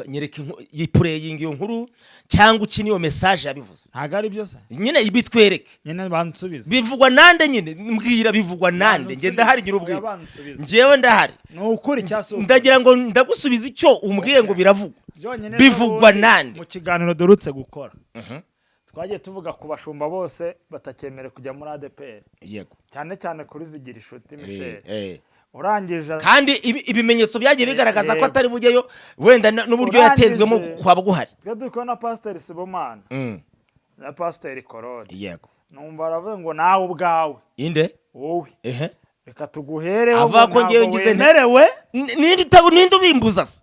Nyereka yipureyinga iyo nkuru cyangwa ukine iyo message yabivuze. Ntabwo ari byo se? Nyine bitwereke. Nyine bansubize. Bivugwa nande nyine? Mbwira, bivugwa nande? Njye ndahari, ngira ubwite. Oya, bansubize. Njyewe ndahari. Ni ukuri cyangwa si ukuri? Ndagira ngo ndagusubiza icyo umbwiye ngo biravugwa. Byonyine Bivugwa n'ubundi nande? mu kiganiro duherutse gukora, twagiye tuvuga ku bashumba bose batakemerewe kujya muri ADEPR, cyane cyane kuri Zigira Inshuti Michel. Urangije Kandi ibimenyetso byagiye bigaragaza ko atari bujyeyo, wenda n'uburyo Urangije. yatezwemo kwaba guhari. Twe turi kubona Pasiteri Sibomana na Pasiteri Korode. Numva aravuga ngo nawe ubwawe, Inde? wowe, Ehe. reka tuguhereho Avuga ngo ko ngewe ntabwo ngize nte? wemerewe. Ninde ubimbuza se?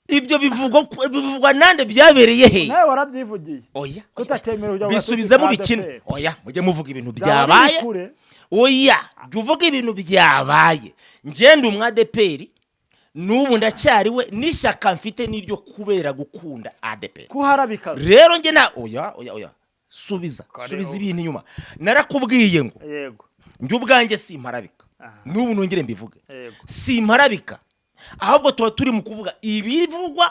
Ibyo bivugwa nande? Byabereye he? Nawe warabyivugiye Oya. kutakemerewe kujya mu Bisubizemo. gatuti ka Bikine. ADEPR. Oya, mujye muvuga ibintu Byaba byabaye. biri kure. Oya, jya uvuga ibintu byabaye. Ngende umwadeperi n'ubu ndacyari we, n'ishyaka mfite n'iryo kubera gukunda ADEPR. Kuharabika. Rero njye na, oya, oya, oya, subiza. Kare Subiza ubu. ibintu inyuma. Narakubwiye ngo njye ubwanjye simparabika. N'ubu nongere mbivuge. Simparabika, ahubwo tuba turi mu kuvuga ibivugwa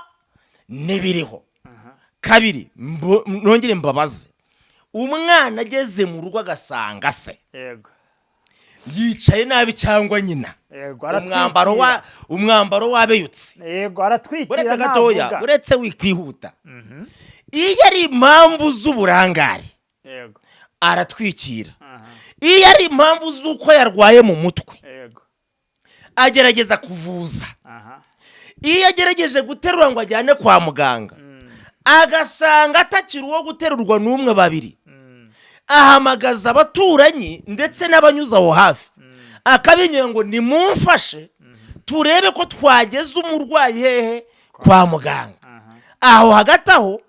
n'ibiriho. Kabiri, nongere mbabaze: umwana ageze mu rugo agasanga se yicaye nabi cyangwa nyina, umwambaro wa umwambaro wabeyutse, Yego, aratwikira. Uretse gatoya. Ntavuga. Uretse, wikwihuta. Iyo ari impamvu z'uburangare, aratwikira. Iyo ari impamvu z'uko yarwaye mu mutwe, agerageza kuvuza. Iyo agerageje guterura ngo ajyane kwa muganga, agasanga atakiri uwo guterurwa n'umwe, babiri, ahamagaza abaturanyi ndetse n'abanyuze aho hafi, akabinyura ngo nimumfashe turebe ko twageza umurwayi hehe? Kwa muganga. Aho hagati aho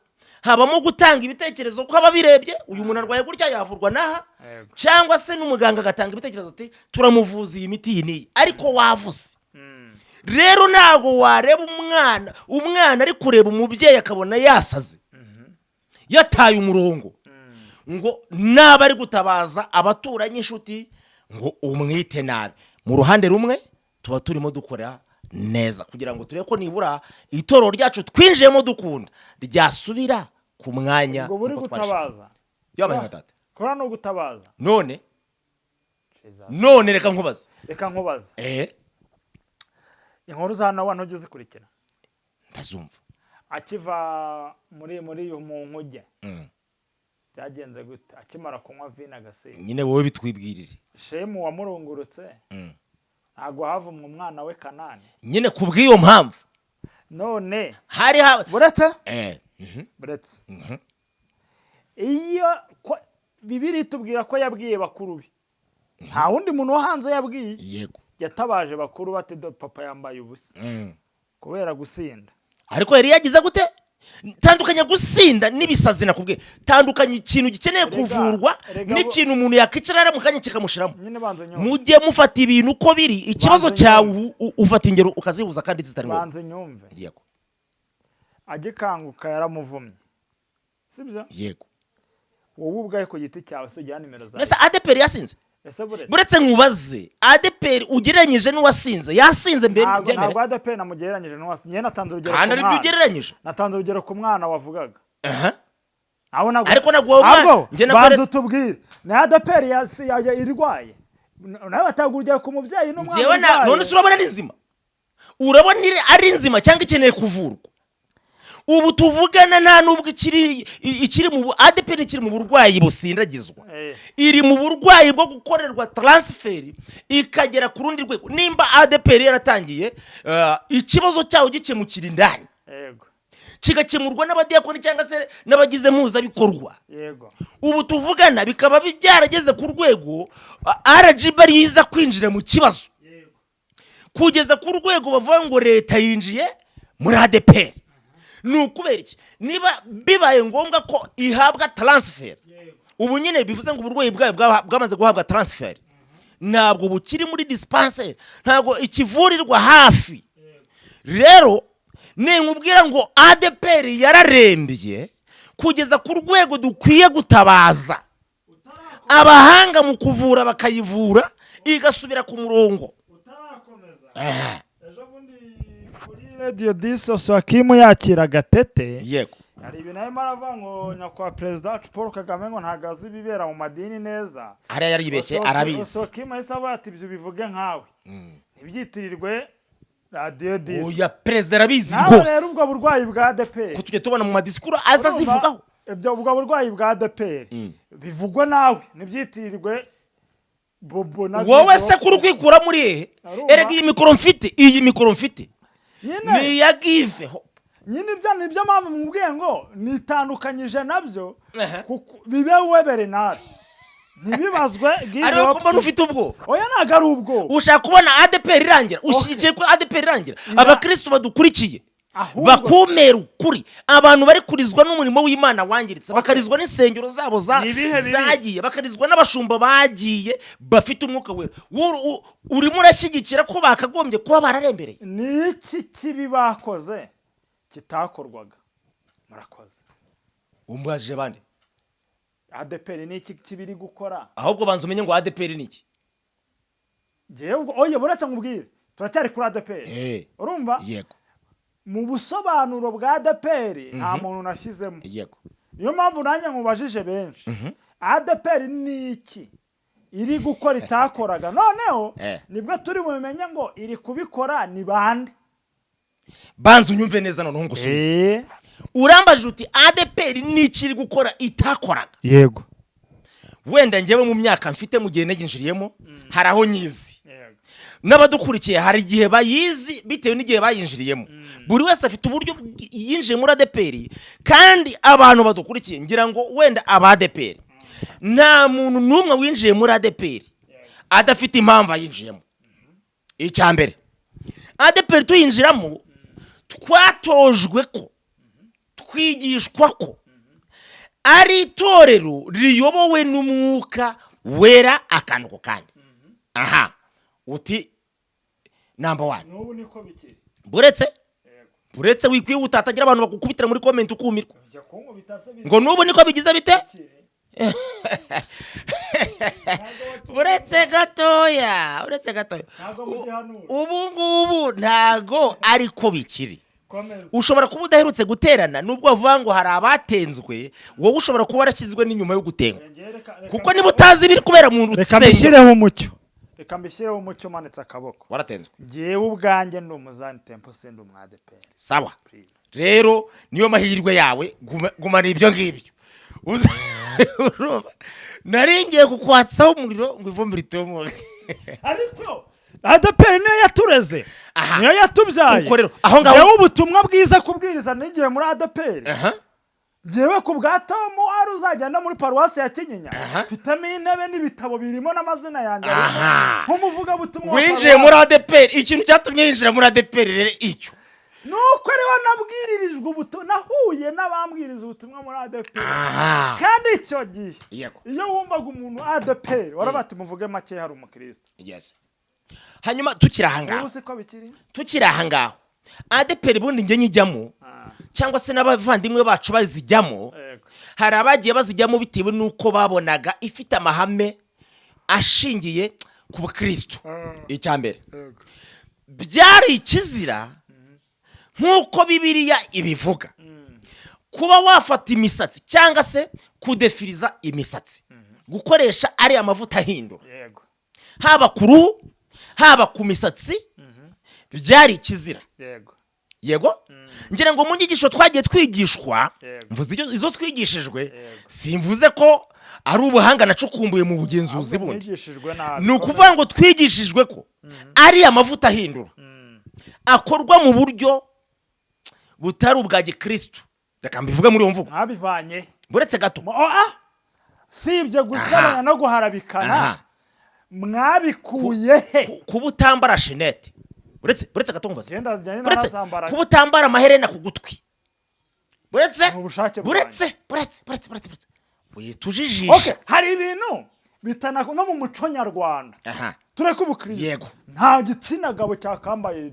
habamo gutanga ibitekerezo ko ababirebye, uyu muntu arwaye gutya, yavurwa n'aha, cyangwa se n'umuganga agatanga ibitekerezo ati turamuvuza iyi miti iyi n'iyi, ariko wavuze. Rero ntabwo wareba umwana ari kureba umubyeyi akabona yasaze, yataye umurongo, ngo naba ari gutabaza abaturanyi, inshuti, ngo umwite nabi. Mu ruhande rumwe tuba turimo dukora neza kugira ngo turebe ko nibura itorero ryacu twinjiyemo dukunda ryasubira ku mwanya Ubwo buri nk'uko twarishimye. gutabaza. Yabaye nka data. Kora no gutabaza. None none reka nkubaze. Reka nkubaze. Inkuru za Nowa ntujya uzikurikira? Ndazumva. Akiva muri mu nkuge, byagenze gute akimara kunywa vino agasinda? Nyine wowe bitwibwirire. Shemu wamurungurutse, ntabwo havumwe umwana we Kanani? Nyine ku bw'iyo mpamvu None hari ha buretse, buretse. Iyo Bibiri itubwira ko yabwiye bakuru be, nta wundi muntu wo hanze yabwiye. Yatabaje bakuru bati: "Dore papa yambaye ubusa," kubera gusinda. Ariko yari yagize gute? Tandukanya gusinda n'ibisazi. Nakubwiye, tandukanya ikintu gikeneye kuvurwa n'ikintu umuntu yakwicara mu kanya kikamushiramo. Nyine banza unyumve. Mujye mufata ibintu uko biri. Ikibazo Banza cyawe, unyumve. ufata ingero ukazihuza kandi zitari ngombwa. Banza unyumve. Yego. Agikanguka yaramuvumye, sibyo? Yego. Wowe ubwawe ku giti cyawe se ugira nimero zawe? Mbese ADEPR yasinze? Ese buretse. Buretse nkubaze, ADEPR ugereranyije n'uwasinze, yasinze mbere? Ntabwo Byemere. ntabwo ADEPR namugereranyije n'uwasinze. Njyewe natanze urugero Kandi ku aribyo mwana. ugereranyije. Natanze urugero ku mwana wavugaga. Aho ntabwo Ariko ntabwo uwo mwana- ahubwo njye nakweretse- banza utubwire, ni ADEPR irwaye, nawe batanga urugero ku mubyeyi n'umwana Njyewe na urwaye. None se urabona ari nzima? Urabona ari nzima cyangwa ikeneye kuvurwa? Ubu tuvugana nta nubwo ikiri mu ADEPR ikiri mu burwayi busindagizwa. Iri mu burwayi bwo gukorerwa transfer ikagera ku rundi rwego. Nimba ADEPR yaratangiye, ikibazo cyawo gikemukira indani, kigakemurwa n'abadiyakoni cyangwa se n'abagize mpuzabikorwa, ubu tuvugana bikaba byarageze ku rwego RGB riza kwinjira mu kibazo, kugeza ku rwego bavuga ngo leta yinjiye muri ADEPR, ni ukubera iki? Niba bibaye ngombwa ko ihabwa transfer, ubu nyine bivuze ngo uburwayi bwayo bwamaze guhabwa transfer, ntabwo bukiri muri dispensaire, ntabwo ikivurirwa hafi. Rero ninkubwira ngo ADEPR yararembye kugeza ku rwego dukwiye gutabaza abahanga mu kuvura, bakayivura igasubira ku murongo. Utarakomeza, ejo bundi kuri Radio 10, Oswakim yakira Gatete, hari ibintu arimo aravuga ngo nyakubahwa perezida wacu Paul Kagame ngo ntabwo azi ibibera mu madini neza. Hariya yaribeshye, arabizi. Oswakim ahise avuga ati: "Ibyo bivuge nkawe, ntibyitirirwe Radio 10." Oya, perezida arabizi Nawe rero, rwose. ubwo burwayi bwa ADEPR, Ko tujya tubona mu ma discours aza azivugaho. Ibyo ubwo burwayi bwa ADEPR bivugwa nawe, ntibyitirirwe Bobo na Wowe Vivo. se kuri kwikura muri hehe? Arumva. Erega iyi mikoro mfite Nyine ni iya Give Hope. Nyine ibyo nibyo mpamvu mubwiye ngo nitandukanyije nabyo, kuko bibe we Bernard, ntibibazwe Give Ariko Hope. mbona ufite ubwoba. Oya, ntabwo ari ubwoba. Ushaka kubona ADEPR irangira, ushyigikiye ko ADEPR irangira? Abakristo badukurikiye Ahubwo bakumera ukuri, abantu bari kurizwa n'umurimo w'Imana wangiritse, bakarizwa n'insengero zabo Ni ibihe bibi? zagiye, bakarizwa n'abashumba bagiye bafite umwuka wera. Wowe urimo urashyigikira ko bakagombye kuba bararembereye? Ni iki kibi bakoze kitakorwaga? Murakoze. Umbajije bande? ADEPR ni iki kibi iri gukora? Ahubwo banza umenye ngo ADEPR ni iki. Ngewe ubwo, oya, buretse nkubwire, turacyari kuri ADEPR. Urumva? Yego. Mu busobanuro bwa ADEPR nta muntu nashyizemo. Niyo mpamvu nanjye nkubajije benshi: ADEPR ni iki iri gukora itakoraga? Noneho nibwo turi bubimenye ngo iri kubikora ni bande. Banza unyumve neza noneho ngusubize. Urambajije uti: "ADEPR ni iki iri gukora itakoraga?" Yego. Wenda njyewe mu myaka mfite, mu gihe nayinjiriyemo, hari aho nyizi. N'abadukurikiye hari igihe bayizi bitewe n'igihe bayinjiriyemo. Buri wese afite uburyo yinjiye muri ADEPR. Kandi abantu badukurikiye, ngira ngo wenda aba ADEPR, nta muntu n'umwe winjiye muri ADEPR adafite impamvu ayinjiyemo. Icya mbere, ADEPR tuyinjiramo twatojwe ko, twigishwa ko ari itorero riyobowe n'Umwuka Wera, akantu ku kandi. Aha uti number one. N'ubu niko bikiri. Buretse wikwihuta, hatagira abantu bagukubitira muri comment ukumirwa. Ujya kunkubita se? Ngo n'ubu niko bigize bite? Bikiri. Uretse gatoya. Ntabwo mugihanura. Ubu ngubu ntago ariko bikiri. Komeza. Ushobora kuba udaherutse guterana, nubwo bavuga ngo hari abatenzwe, wowe ushobora kuba warashyizwe n'inyuma yo gutengwa, kuko niba utazi ibiri kubera mu Reka rusengero. mbishyireho umucyo umanitse akaboko. Waratenzwe. Ngewe ubwanjye ndi umu Zion Temple, sindi umu ADEPR. Sawa, rero niyo mahirwe yawe, gumana ibyo ngibyo. Urumva, nari ngiye kukwatsaho umuriro ngo ivumbi ritumuke. Ariko ADEPR niyo yatureze, niyo yatubyaye. Uko rero, aho ngaho- Ngewe ubutumwa bwiza kubwiriza nigiye muri ADEPR. Ngewe ku bwa Tomu ari uzagenda muri paruwasi ya Kinyinya, mfitemo intebe n'ibitabo birimo n'amazina yanjye arimo, nk'umuvugabutumwa wa Winjiye paruwasi. muri ADEPR, ikintu cyatumye yinjira muri ADEPR rero icyo Nuko ariho nabwiririjwe ubutumwa, nahuye n'abambwiriza ubutumwa muri ADEPR. Kandi icyo gihe, iyo wumvaga umuntu ADEPR, warabati muvuge make, hari umukristo. Yes, hanyuma tukiri aha ngaho, Ubu siko bikiri. tukiri aha ngaho, ADEPR ubundi njye nyijyamo, cyangwa se n'abavandimwe bacu bazijyamo, hari abagiye bazijyamo bitewe n'uko babonaga ifite amahame ashingiye ku bukristo. Icya mbere, byari ikizira nk'uko Bibiliya ibivuga. Kuba wafata imisatsi cyangwa se kudefiriza imisatsi, gukoresha ariya mavuta ahindura, haba ku ruhu, haba ku misatsi, byari ikizira. Yego, ngira ngo mu nyigisho twagiye twigishwa, mvuze izo twigishijwe, simvuze ko ari ubuhanga nacukumbuye mu bugenzuzi Ahubwo bundi. mwigishijwe nabi. Ni ukuvuga ngo twigishijwe ko ariya mavuta ahindura akorwa mu buryo butari ubwa gikristu, reka mbivuge muri iyo mvugo. Mwabivanye. Buretse gato. Oh, ah! Si ibyo gusebanya no guharabikana. Mwabikuye he? Kuba utambara chaînette, buretse gato nkubaze. Genda genda. Buretse. Narazambaraga. Kuba utambara amaherena ku gutwi, buretse. Ni ubushake bwanjye. Buretse, buretse, buretse, buretse, buretse, witujijisha. Okay, hari ibintu bitana no mu muco nyarwanda. Tureke ubukristo. Nta gitsina gabo cyakambaye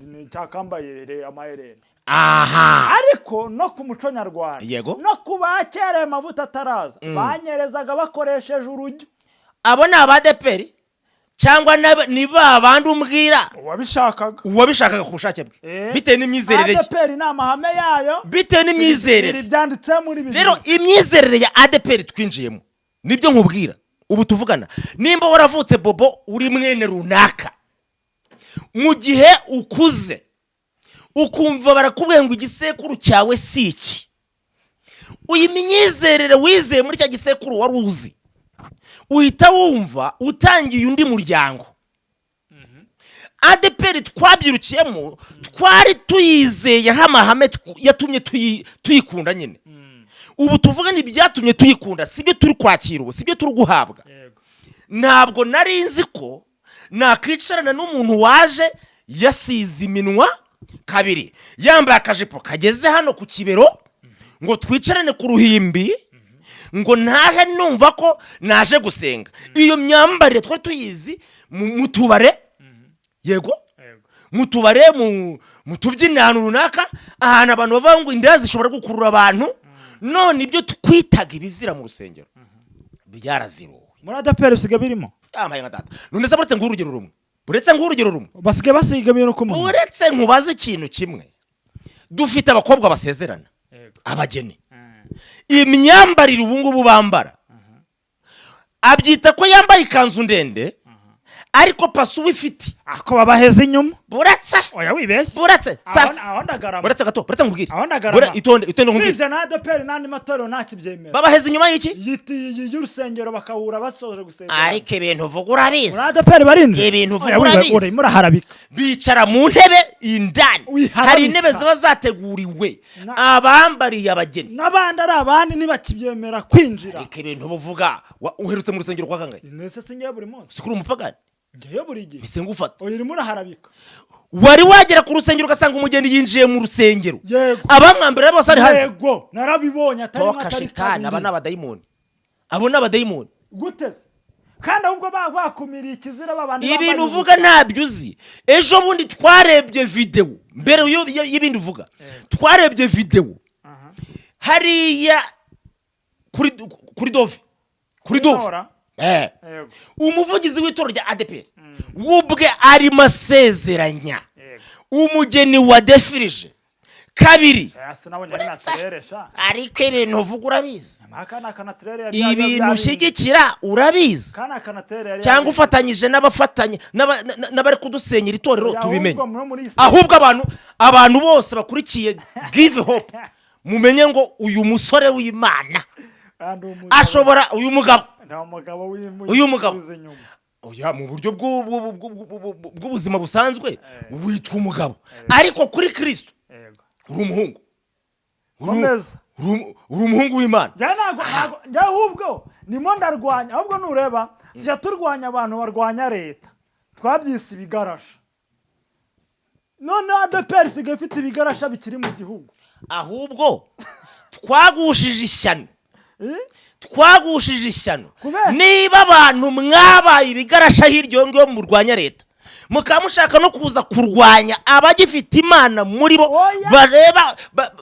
amaherena. Ariko no ku muco nyarwanda, no ku ba kera ayo mavuta ataraza, banyerezaga bakoresheje urujyo. Abo ni abadeperi cyangwa ni ba bandi umbwira? Uwabishakaga. Uwabishakaga ku bushake bwe, bitewe n'imyizerere ye. ADEPR ni amahame yayo. Bitewe n'imyizerere. Ibi byanditse muri Bibiliya. Rero imyizerere ya ADEPR twinjiyemo, nibyo nkubwira ubu tuvugana. Nimba waravutse bobo uri mwene runaka, mu gihe ukuze ukumva barakubwiye ngo igisekuru cyawe si iki, uyu myizerere wizeye muri cya gisekuru wari uzi, uhita wumva utangiye undi muryango. ADEPR twabyirukiyemo twari tuyizeyeho amahame yatumye tuyikunda nyine. Ubu tuvuga ni ibyatumye tuyikunda, si byo turi kwakira ubu, si byo turi guhabwa. Ntabwo nari nzi ko nakwicarana n'umuntu waje yasize iminwa kabiri, yambaye akajipo kageze hano ku kibero, ngo twicarane ku ruhimbi, ngo ntahe numva ko naje gusenga. Iyo myambarire twari tuyizi mu tubare, yego, mu tubare, mu tubyiniro, ahantu runaka, ahantu abantu bavuga ngo inda zishobora gukurura abantu. None ibyo twitaga ibizira mu rusengero byaraziruwe. Muri ADEPR bisigaye birimo. Yambaye nka data. None se buretse nguhe urugero rumwe, buretse nguhe urugero rumwe. Basigaye basiga ibintu ku munwa. Uretse nkubaze ikintu kimwe. Dufite abakobwa basezerana, abageni. Imyambarire ubu ngubu bambara, abyita ko yambaye ikanzu ndende, ariko pasu uba ifite. Ako babaheza inyuma. Buretse. Oya, wibeshye. Buretse sa. Aho ndagarama. Buretse gato, buretse nkubwire. Aho ndagarama. Itonde, itonde nkubwire. Sibyo, na ADEPR n'andi matorero ntakibyemera. Babaheza inyuma y'iki? Y'urusengero, bakahura basoje gusenga. Ariko ibintu uvuga urabizi. Muri ADEPR barinjira. Ibintu uvuga Oya, urabizi. urimo uraharabika. Bicara mu ntebe indani. Wiharabika. Hari intebe ziba zateguriwe abambariye abageni. N'abandi ari abandi ntibakibyemera kwinjira. Ariko ibintu buvuga, uherutse mu rusengero kwa kangahe? Nese singeyo buri munsi? Si kuri umupagani? Ngeyo buri gihe. Mise ngufata. Oya, urimo uraharabika. Wari wagera ku rusengero ugasanga umugeni yinjiye mu rusengero, Yego. abamwambara bose ari hanze? Yego, narabibonye, atari Toka. atari Shitani, aba kabiri. ni abadayimoni, abo ni abadayimoni. Gute se? Kandi ahubwo bakumiriye ikizira babandi Ibintu bambaye uvuga ntabyo uzi. Ejo bundi twarebye videwo, mbere y'ibindi uvuga, twarebye videwo hariya kuri Dove, kuri Dove. Itora. Eh. Umuvugizi w'itorero rya ADEPR wubwe arimo asezeranya umugeni wadefirije kabiri. Eh, sinabonye ari Uretse- naturelle sha. Ariko ibintu uvuga urabizi. Aka ni akanaturere yari Ibintu ushyigikira urabizi. Kana akanaturere yari Cyangwa ufatanyije n'abafatanye n'abari kudusenyera itorero, Oya, tubimenye. ahubwo muri iyi Ahubwo abantu bose bakurikiye Give Hope, mumenye ngo uyu musore w'Imana Kandi umugabo- ashobora, uyu mugabo, Nta mugabo uyu mugabo. wize inyuma. Oya, mu buryo bw'ubuzima busanzwe witwa umugabo, ariko kuri Kristo uri umuhungu. Komeza. Uri umuhungu w'Imana. Njye ntabwo njye ahubwo nimo ndarwanya, ahubwo nureba tujya turwanya abantu barwanya leta, twabyise ibigarasha. Noneho ADEPR isigaye ifite ibigarasha bikiri mu gihugu. Ahubwo twagushije ishyano. Eh? Twagushije ishyano. Kubera? Niba abantu mwabaye ibigarasha hirya iyo ngiyo murwanya leta, mukaba mushaka no kuza kurwanya abagifite Imana muri bo, Oya. bareba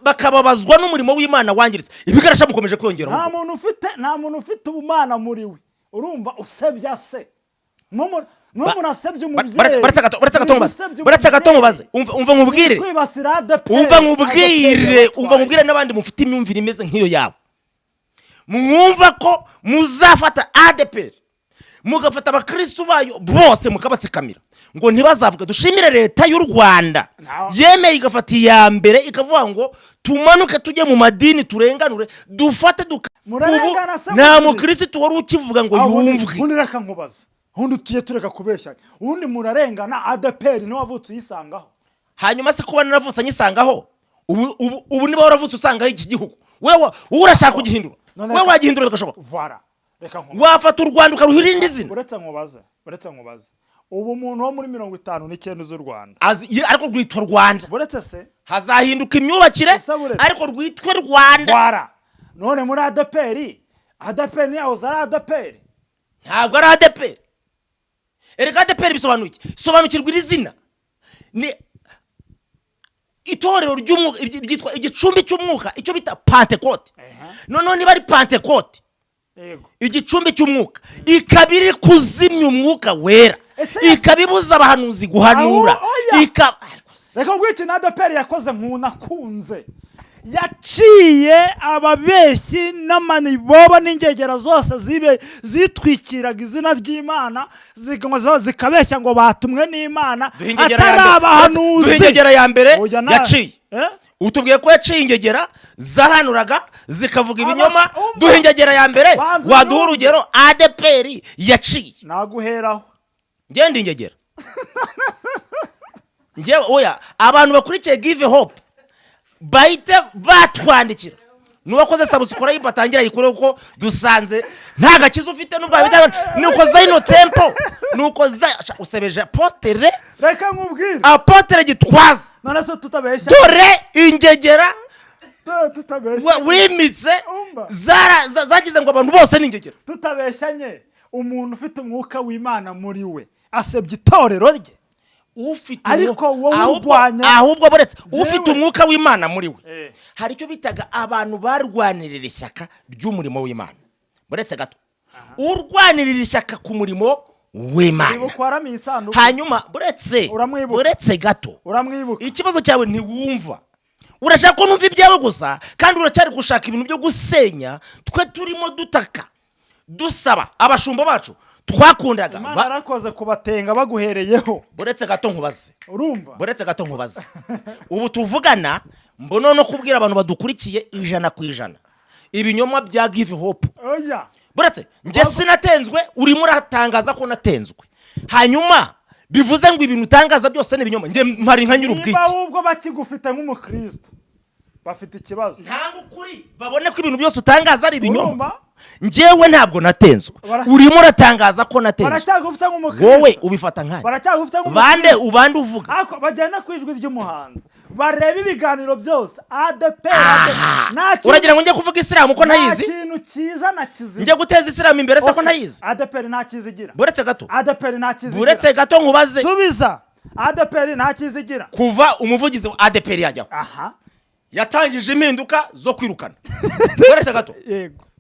bakababazwa n'umurimo w'Imana wangiritse, ibigarasha mukomeje kwiyongera Nta ahubwo. muntu ufite, nta muntu ufite ubumana muri we, urumva usebya se. Mwe murasebye umubyeyi. Baretse gato, baretse gato Muri nkubaze. gusebya Baretse gato umubyeyi. nkubaze. Umva nkubwire. Kwibasira ADEPR. Umva nkubwire, ADEPR. Umva nkubwire n'abandi mufite imyumvire imeze nk'iyo yabo, mwumva ko muzafata ADEPR, mugafata abakristu bayo bose, mukabatsikamira ngo ntibazavuge. Dushimire Leta y'u Rwanda yemeye igafata iya mbere, ikavuga ngo tumanuke tujye mu madini, turenganure, dufate duka. Ubu Murarengana se nta muzi? mukirisitu wari ukivuga ngo Ah, ubundi- yumvwe. Ubundi reka nkubaze, ubundi tujye tureka kubeshya. Ubundi murarengana. ADEPR niwe wavutse uyisangaho. Hanyuma se kuba naravutse nyisangaho, ubu niba waravutse usangaho iki gihugu, wewe wowe urashaka kugihindura? None Wowe wagihindura bigashoboka? Voilà, reka nkubaze. Wafata u Rwanda ukaruha irindi zina? Uretse nkubaze, uretse nkubaze, ubu umuntu wo muri 59 z'u Rwanda Ariko rwitwa Rwanda. Buretse se. Hazahinduka imyubakire, Ese buretse. ariko rwitwe Rwanda. Voilà, none muri ADEPR, ADEPR ntiyahoze ari ADEPR. Ntabwo ari ADEPR. Erega ADEPR bisobanuye iki? Sobanukirwa iri zina, ni itorero ry'umwuka, ryitwa igicumbi cy'umwuka, icyo bita Pantekote. Noneho niba ari Pantekote, igicumbi cy'umwuka, ikaba iri kuzimya Umwuka Wera, ikaba ibuza abahanuzi guhanura, Aho, oya. ikaba Ariko se, Reka nguhe ikintu ADEPR yakoze nkunakunze: yaciye ababeshyi n'amanibobo n'ingegera zose zibe zitwikiraga izina ry'Imana, zikabeshya ngo batumwe n'Imana, Duhe ingegera ya atari mbere. Duhe abahanuzi. ingegera ya mbere Oya, yaciye. Eh? Utubwiye ko yaciye ingegera zahanuraga zikavuga ibinyoma. Umva. Duhe ingegera ya mbere. Banza Waduha unyumve. urugero ADEPR yaciye. Naguheraho. Ngende ingegera ngewe? Oya, abantu bakurikiye Give Hope bahite batwandikira. N'uwakoze subscribe atangira ayikure, kuko dusanze nta gakiza ufite n'ubwo cyangwa nuko Zion Temple nuko usebeje apôtre. Reka nkubwire. Apôtre Gitwaza. None se tutabeshya? Dore ingegera Tutabeshya. Wimitse. Umva. Zagize ngo abantu bose ni ingegera. Tutabeshyanye, umuntu ufite Umwuka w'Imana muri we asebya itorero rye? Ufite Ariko wowe urwanya- Ahubwo buretse, ufite Yewe. Umwuka w'Imana muri we, hari icyo bitaga abantu barwanirira ishyaka ry'umurimo w'Imana. Buretse gato, urwanirira ishyaka ku murimo w'Imana. Ibuka waramiye isanduku. Hanyuma buretse. Uramwibuka? Buretse gato. Uramwibuka? Ikibazo cyawe ntiwumva, urashaka ko numva ibyawe gusa, kandi uracyari gushaka ibintu byo gusenya. Twe turimo dutaka, dusaba abashumba bacu twakundaga. Imana yarakoze kubatenga baguhereyeho. Buretse gato nkubaze. Urumva? Buretse gato nkubaze. Ubu tuvugana, mbona no kubwira abantu badukurikiye 100% ibinyoma bya Give Hope. Oya. Buretse, njye sinatenzwe. Urimo uratangaza ko natenzwe, hanyuma bivuze ngo ibintu utangaza byose ni ibinyoma. Njye mpari nka Niba nyir'ubwite. ahubwo bakigufite nk'umukristo, bafite ikibazo. Ntabwo ukuri babone ko ibintu byose utangaza ari ibinyoma. Urumva? Njyewe ntabwo natenzwe. Urimo uratangaza ko natenzwe. Baracyagufite nk'umukristo. Wowe ubifata nkane? Baracyagufite Bande? nk'umukristo. Ubande uvuga? Ariko bagenda ku Ijwi ry'Umuhanzi, bareba ibiganiro byose ADEPR. Aha. Nta kintu- Uragira ngo njye kuvuga Isilamu ko nta ntayizi? kintu cyiza na kizima. Njye guteza Isilamu imbere se ko Okay. ntayizi? ADEPR nta cyiza igira. Buretse gato. ADEPR nta cyiza igira. Buretse gato nkubaze. Subiza, ADEPR nta cyiza igira. Kuva umuvugizi wa ADEPR yajyaho, yatangije impinduka zo kwirukana. Buretse gato.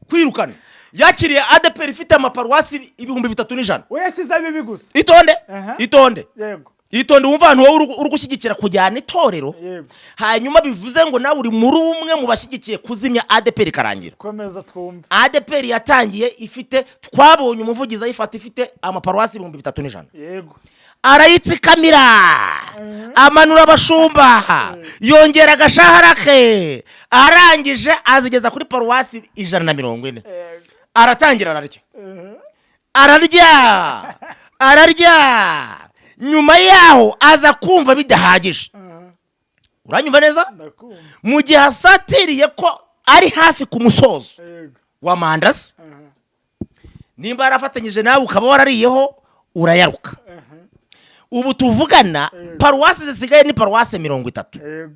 Kwirukana, yakiriye ADEPR ifite amaparuwasi 3100. We yashyizeho ibibi gusa. Itonde. Itonde. Itonde wumva ahantu wowe uri gushyigikira kujyana itorero. Hanyuma bivuze ngo nawe uri muri umwe mu bashyigikiye kuzimya ADEPR ikarangira. Komeza twumve. ADEPR yatangiye ifite, twabonye umuvugizi ayifata ifite amaparuwasi 3100. Arayitsikamira, amanura abashumba, yongera agashahara ke, arangije azigeza kuri paruwasi 140. Aratangira ararya, ararya, ararya. Nyuma yaho aza kumva bidahagije. Uranyumva neza? Ndakumva. Mu gihe asatiriye ko ari hafi ku musozo wa manda ze, nimba yarafatanyije nawe ukaba warariyeho, urayaruka. Ubu tuvugana, paruwasi zisigaye ni paruwasi 30.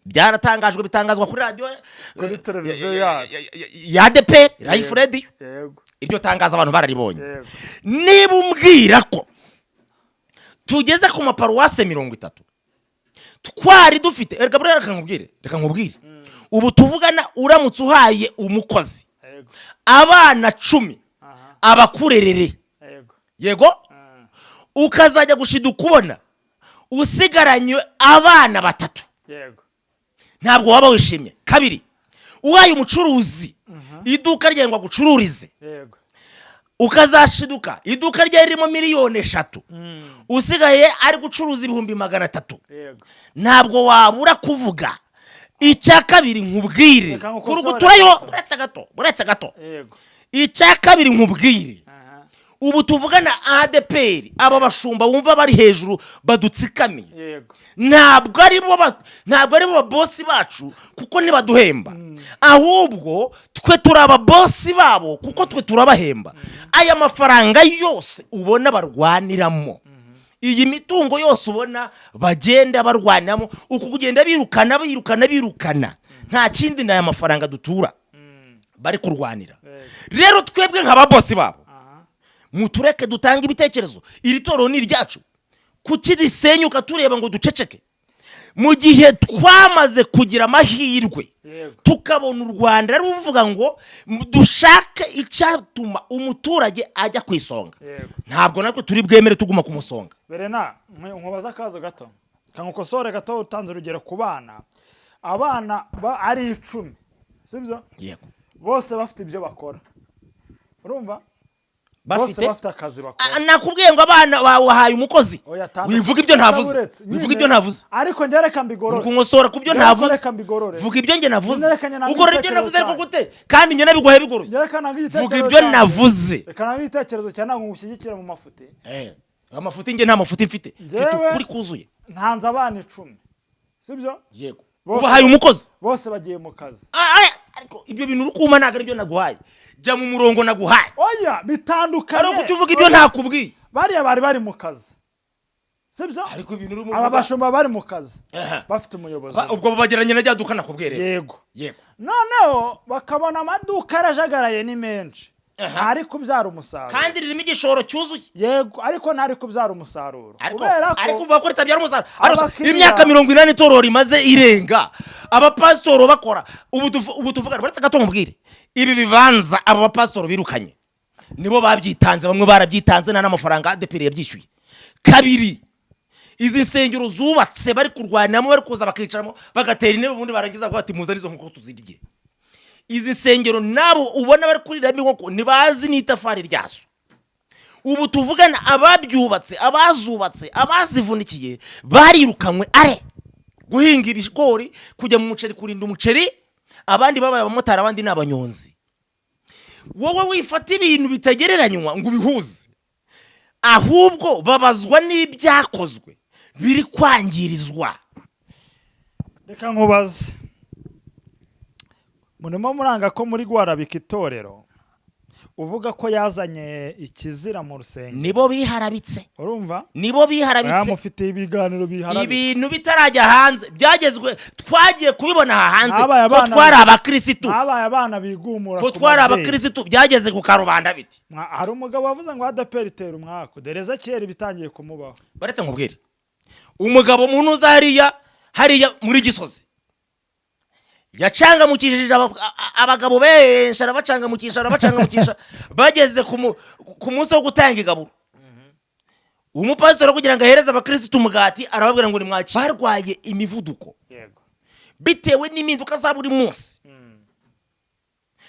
Byaratangajwe, bitangazwa kuri radiyo, Kuri televiziyo yacu. ya ADEPR Life Radio. Iryo tangazo abantu bararibonye. Niba umbwira ko tugeze ku maparuwase 30, twari dufite, reka buriya, reka nkubwire, reka nkubwire, ubu tuvugana, uramutse uhaye umukozi abana 10 abakurerere, yego. Ukazajya gushiduka ubona usigaranye abana batatu, ntabwo waba wishimye. Kabiri, uhaye umucuruzi iduka rye ngo agucururize, ukazashiduka iduka rye ririmo 3 miliyoni, usigaye ari gucuruza 300 000, ntabwo wabura kuvuga. Icya kabiri nkubwire, Reka nkukosore kuruguturayo gato. Uretse gato, uretse gato. Icya kabiri nkubwire, ubu tuvugana ADEPR, aba bashumba wumva bari hejuru badutsikamiye, ntabwo ari bo babosi bacu, kuko ntibaduhemba. Ahubwo twe turi ababosi babo, kuko twe turabahemba. Aya mafaranga yose ubona barwaniramo, iyi mitungo yose ubona bagenda barwanamo, uku kugenda birukana, birukana, birukana, nta kindi, ni aya mafaranga dutura bari kurwanira. Rero twebwe nk'ababosi babo, mutureke dutange ibitekerezo. Iri torero ni iryacu. Kuki risenyuka tureba ngo duceceke, mu gihe twamaze kugira amahirwe, tukabona u Rwanda ruvuga ngo dushake icyatuma umuturage ajya ku isonga? Ntabwo natwe turi bwemere tuguma ku musonga. Berena, nkubaze akazo gato, kankukosore gato. Utanze urugero ku bana, abana ari 10, sibyo? Yego. Bose bafite ibyo bakora, urumva? Bose Bafite bafite akazi bakora. Ah, nakubwiye ngo abana bawe wahaye umukozi. Oya, tandukanye. Wivuga ibyo ntavuze. Uretse, Wivuga nyine, ibyo ntavuze. Ariko njye reka mbigorore. Kunkosora ku byo Njye ntavuze. reka mbigorore. Vuga ibyo njye navuze. Reka njye ntange Ugorora ibyo igitekerezo navuze, ariko cyanjye. gute kandi njye nabiguhaye bigoroye? Njye reka ntange igitekerezo Vuga ibyo cyanjye. navuze. Reka ntange igitekerezo cyanjye, ntabwo ngushyigikira mu mafuti. Amafuti, njye nta mafuti mfite, mfite Njyewe- ukuri kuzuye. Ntanze abana 10, sibyo? Yego. Bose- Ubahaye umukozi. Bose bagiye mu kazi. Ah, ah, ariko ibyo bintu uri kuma ntabwo aribyo naguhaye. Jya mu murongo naguhaye. Oya, bitandukanye. Ari ukuki uvuga ibyo ntakubwiye? Bariya bari bari mu kazi, sibyo? Ariko ibintu urimo Aba uvuga bashumba bari mu kazi, Aha. bafite umuyobozi. Ubwo bageranye na rya duka nakubwiye rero. Yego. Yego. Noneho bakabona amaduka arajagaraye, ni menshi, ntari kubyara umusaruro. Kandi ririmo igishoro cyuzuye. Yego, ariko ntari kubyara umusaruro Ariko kubera ko ariko uvuga ko ritabyara umusaruro. Ariko Abakiriya- imyaka 80 itorero rimaze irenga, abapasitoro bakora, ubu tuvugana, uretse gato mubwire, ibi bibanza aba bapasitoro birukanye nibo babyitanze, bamwe barabyitanze, nta n'amafaranga ADEPR yabyishyuye. Kabiri, izi nsengero zubatse bari kurwaniramo, bari kuza bakicaramo, bagatera intebe, ubundi barangiza bavuga bati: "Muzane izo nkoko tuzirye." Izi nsengero nabo ubona bari kuriramo inkoko ntibazi n'itafari ryazo. Ubu tuvugana, ababyubatse, abazubatse, abazivunikiye barirukanywe, are guhinga ibigori, kujya mu muceri, kurinda umuceri, abandi babaye abamotari, abandi ni abanyonzi. Wowe wifata ibintu bitagereranywa ngo ubihuze, ahubwo babazwa n'ibyakozwe biri kwangirizwa. Reka nkubaze, murimo muranga ko muri guharabika itorero, uvuga ko yazanye ikizira mu rusengero. Nibo biharabitse. Urumva? Nibo biharabitse. Mufite ibiganiro biharabika. Ibintu bitarajya hanze byagezwe, twagiye kubibona aha hanze Habaye ko abana- twari abakirisitu. Habaye abana bigumura Ko ku twari babyeyi. abakirisitu, byageze ku karubanda biti? Hari umugabo wavuze ngo ADEPR itera umwaku, dore Ezekiyeli bitangiye kumubaho. Baretse nkubwire, umugabo muntu uza hariya hariya muri Gisozi yacangamukishije abagabo benshi, arabacangamukisha, arabacangamukisha, bageze ku munsi wo gutanga igaburo, umupasitori kugira ngo ahereze abakirisitu umugati arababwira ngo nimwakire. Barwaye imivuduko bitewe n'impinduka za buri munsi.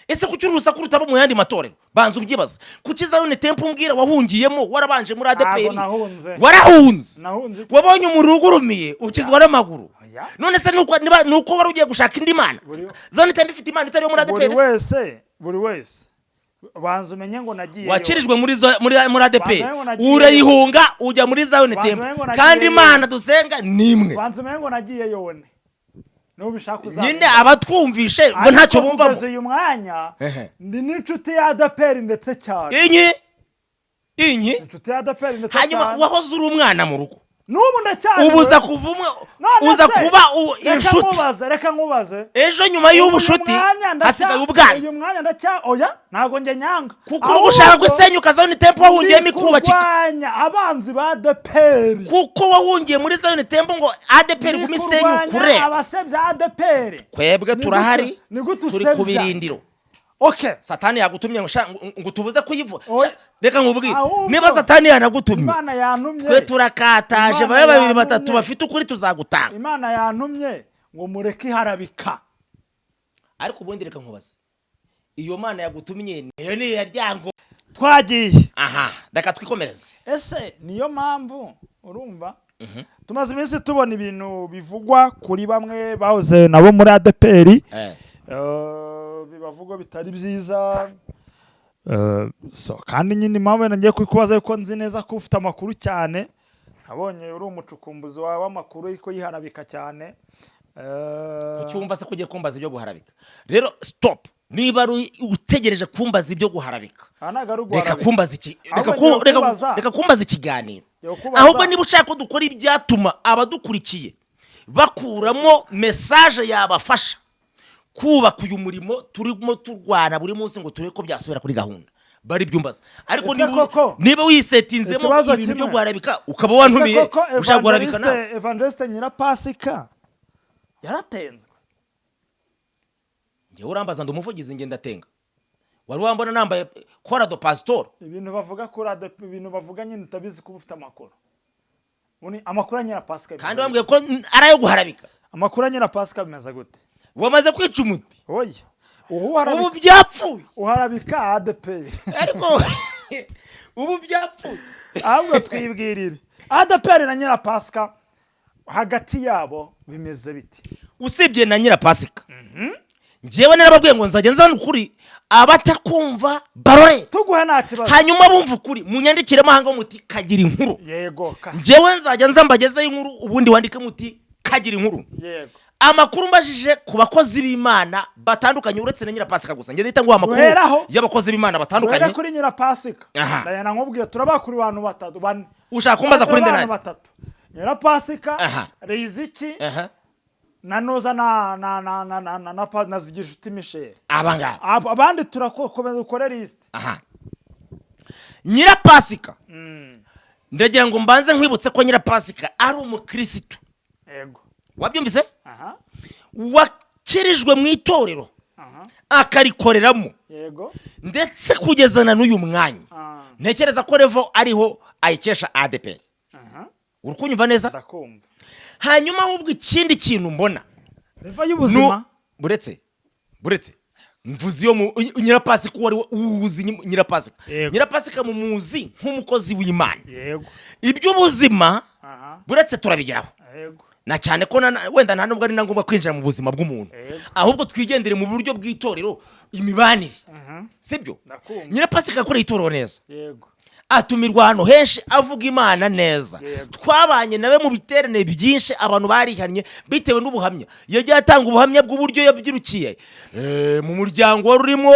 Ese kuki uru rusaku rutaba mu yandi matorero? Banza ubyibaza. Kuki Zion Temple umbwira wahungiyemo, warabanje muri Ntabwo ADEPR? nahunze. Warahunze. Nahunze iki? Wabonye umuriro ugurumiye, ukizwa n'amaguru. Oya. None se nuko niba nuko wari ugiye gushaka indi mana? Zion Temple ifite imana itari iyo muri Buri ADEPR se? wese, buri wese, banza umenye ngo nagiyeyo. Wakirijwe muri ADEPR, Banza ngo nagiyeyo. urayihunga ujya muri Zion Banza Temple, ngo nagiyeyo. kandi imana dusenga ni imwe. Banza umenye ngo nagiyeyo wone, nubishaka uzabimenya. Nyine abatwumvishe ngo ntacyo Ariko bumvamo. kugeza uyu mwanya Ehe. ndi n'inshuti ya ADEPR ndetse cyane. Inyi inyi. Inshuti ya ADEPR ndetse Hanyuma cyane. wahoze uri umwana mu rugo. N'ubu ndacyari. Ubu uza kuva umwe, None uza se, kuba reka inshuti. nkubaze, reka nkubaze. Ejo nyuma y'ubushuti Uyu mwanya hasigaye uyu ubwanzi. mwanya ndacya, oya, ntabwo njye nyanga. Kuko uri gushaka gusenyuka Zion Temple wahungiyemo ikubakika. Kurwanya abanzi ba ADEPR. Kuko wahungiye muri Zion Temple ngo ADEPR igume isenyukure. Abasebya ADEPR. Twebwe turahari, Ni gute turi usebya? ku birindiro. Okay. Satani yagutumye ngo ngo tubuze kuyivuga. Oya. Reka nkubwire, Ahubwo- niba Satani yanagutumye, Imana yantumye. twe turakataje. Imana Babe babiri, yantumye. batatu bafite ukuri, tuzagutanga. Imana yantumye ngo mureke iharabika. Ariko ubundi reka nkubaze, iyo Mana yagutumye niyo ni iya ryango? Twagiye. Aha, reka twikomereze. Ese niyo mpamvu urumva tumaze iminsi tubona ibintu bivugwa kuri bamwe bahoze nabo muri ADEPR, bibavugwa bitari byiza? So kandi nyine impamvu wenda ngiye kubikubaza yuko nzi neza ko ufite amakuru cyane, nabonye uri umucukumbuzi wawe w'amakuru ariko yiharabika cyane. Kucyumva se ko ugiye kumbaza ibyo guharabika? Rero stop, niba ari utegereje kumbaza ibyo guharabika, Aha ntabwo ari reka uguharabika. kumbaza iki, reka. Ahubwo ngiye kukubaza. Reka kumbaza ikiganiro. Ngiye kukubaza. Ahubwo niba ushaka ko dukora ibyatuma abadukurikiye bakuramo message yabafasha kubaka uyu murimo turimo turwana buri munsi ngo turebe ko byasubira kuri gahunda, bari byumbaza. Ariko Ese niba koko- niba wisetinzemo Ikibazo ibintu byo kimwe. guharabika, ukaba wantumiye Ese koko ushaka guharabika nawe. Evangeliste Nyirapasika yaratenzwe? Njyewe urambaza, ndi umuvugizi, ngenda ndatenga. Wari wambona nambaye kora do pasitori? Ibintu bavuga kuri ADEPR, ibintu bavuga nyine utabizi kuba ufite amakuru. Ubu amakuru ya Nyirapasika Kandi bimeze wambwiye ko ari ayo guharabika. gute? Amakuru ya Nyirapasika bimeze gute? Wamaze kwica umuti. Oya, ubu Ubu uharabika byapfuye. Uharabika ADEPR. Ariko ubu byapfuye. Ahubwo twibwirire, ADEPR na Nyirapasika hagati yabo bimeze biti? Usibye na Nyirapasika, njyewe narababwiye ngo nzajya nzana ukuri, abatakumva barorere. Tuguhe, nta kibazo. Hanyuma bumva ukuri, munyandikire mahanga muti "Kagira inkuru". Yego ka. Njyewe nzajya nza mbagezeho inkuru, ubundi wandike muti "Kagira inkuru". Yego. Amakuru mbajije ku bakozi b'Imana batandukanye, uretse na Nyirapasika gusa, ngende nguha amakuru Duheraho. y'abakozi b'Imana Duhere batandukanye. kuri Nyirapasika. Aha. Ndayana nkubwiye, turabakura abantu batatu, bane. Ushaka kumbaza kuri nde? Abantu Nande? batatu: Nyirapasika, Aha. Riziki, Aha. na noza na na na na na na na na Zigirinshuti Michel. Aba ngaba. Abandi turakomeza ukore lisite. Aha, Nyirapasika, ndagira ngo mbanze nkwibutse ko Nyirapasika ari umukirisitu. Yego. Wabyumvise? Aha. Wakirijwe mu itorero, Aha. akarikoreramo, Yego. ndetse kugeza na n'uyu mwanya ntekereza ko level ariho ayikesha ADEPR. Aha. Uri kunyumva neza? Ndakumva. Hanyuma ahubwo ikindi kintu mbona Level y'ubuzima. Buretse mvuze iyo Nyirapasika, uwo ari we uzi Nyirapasika. Yego. Nyirapasika mumuzi nk'umukozi w'Imana. Yego. Iby'ubuzima, Aha. buretse turabigeraho, Yego. na cyane ko wenda nta nubwo ari na ngombwa kwinjira mu buzima bw'umuntu, Yego. ahubwo twigendere mu buryo bw'itorero, imibanire. Aha. Sibyo? Ndakumva. Nyirapasika yakoreye itorero neza, Yego. atumirwa ahantu henshi, avuga Imana neza. Yego. Twabanye nawe mu biterane byinshi, abantu barihannye bitewe n'ubuhamya yagiye atanga, ubuhamya bw'uburyo yabyirukiye mu muryango wari urimo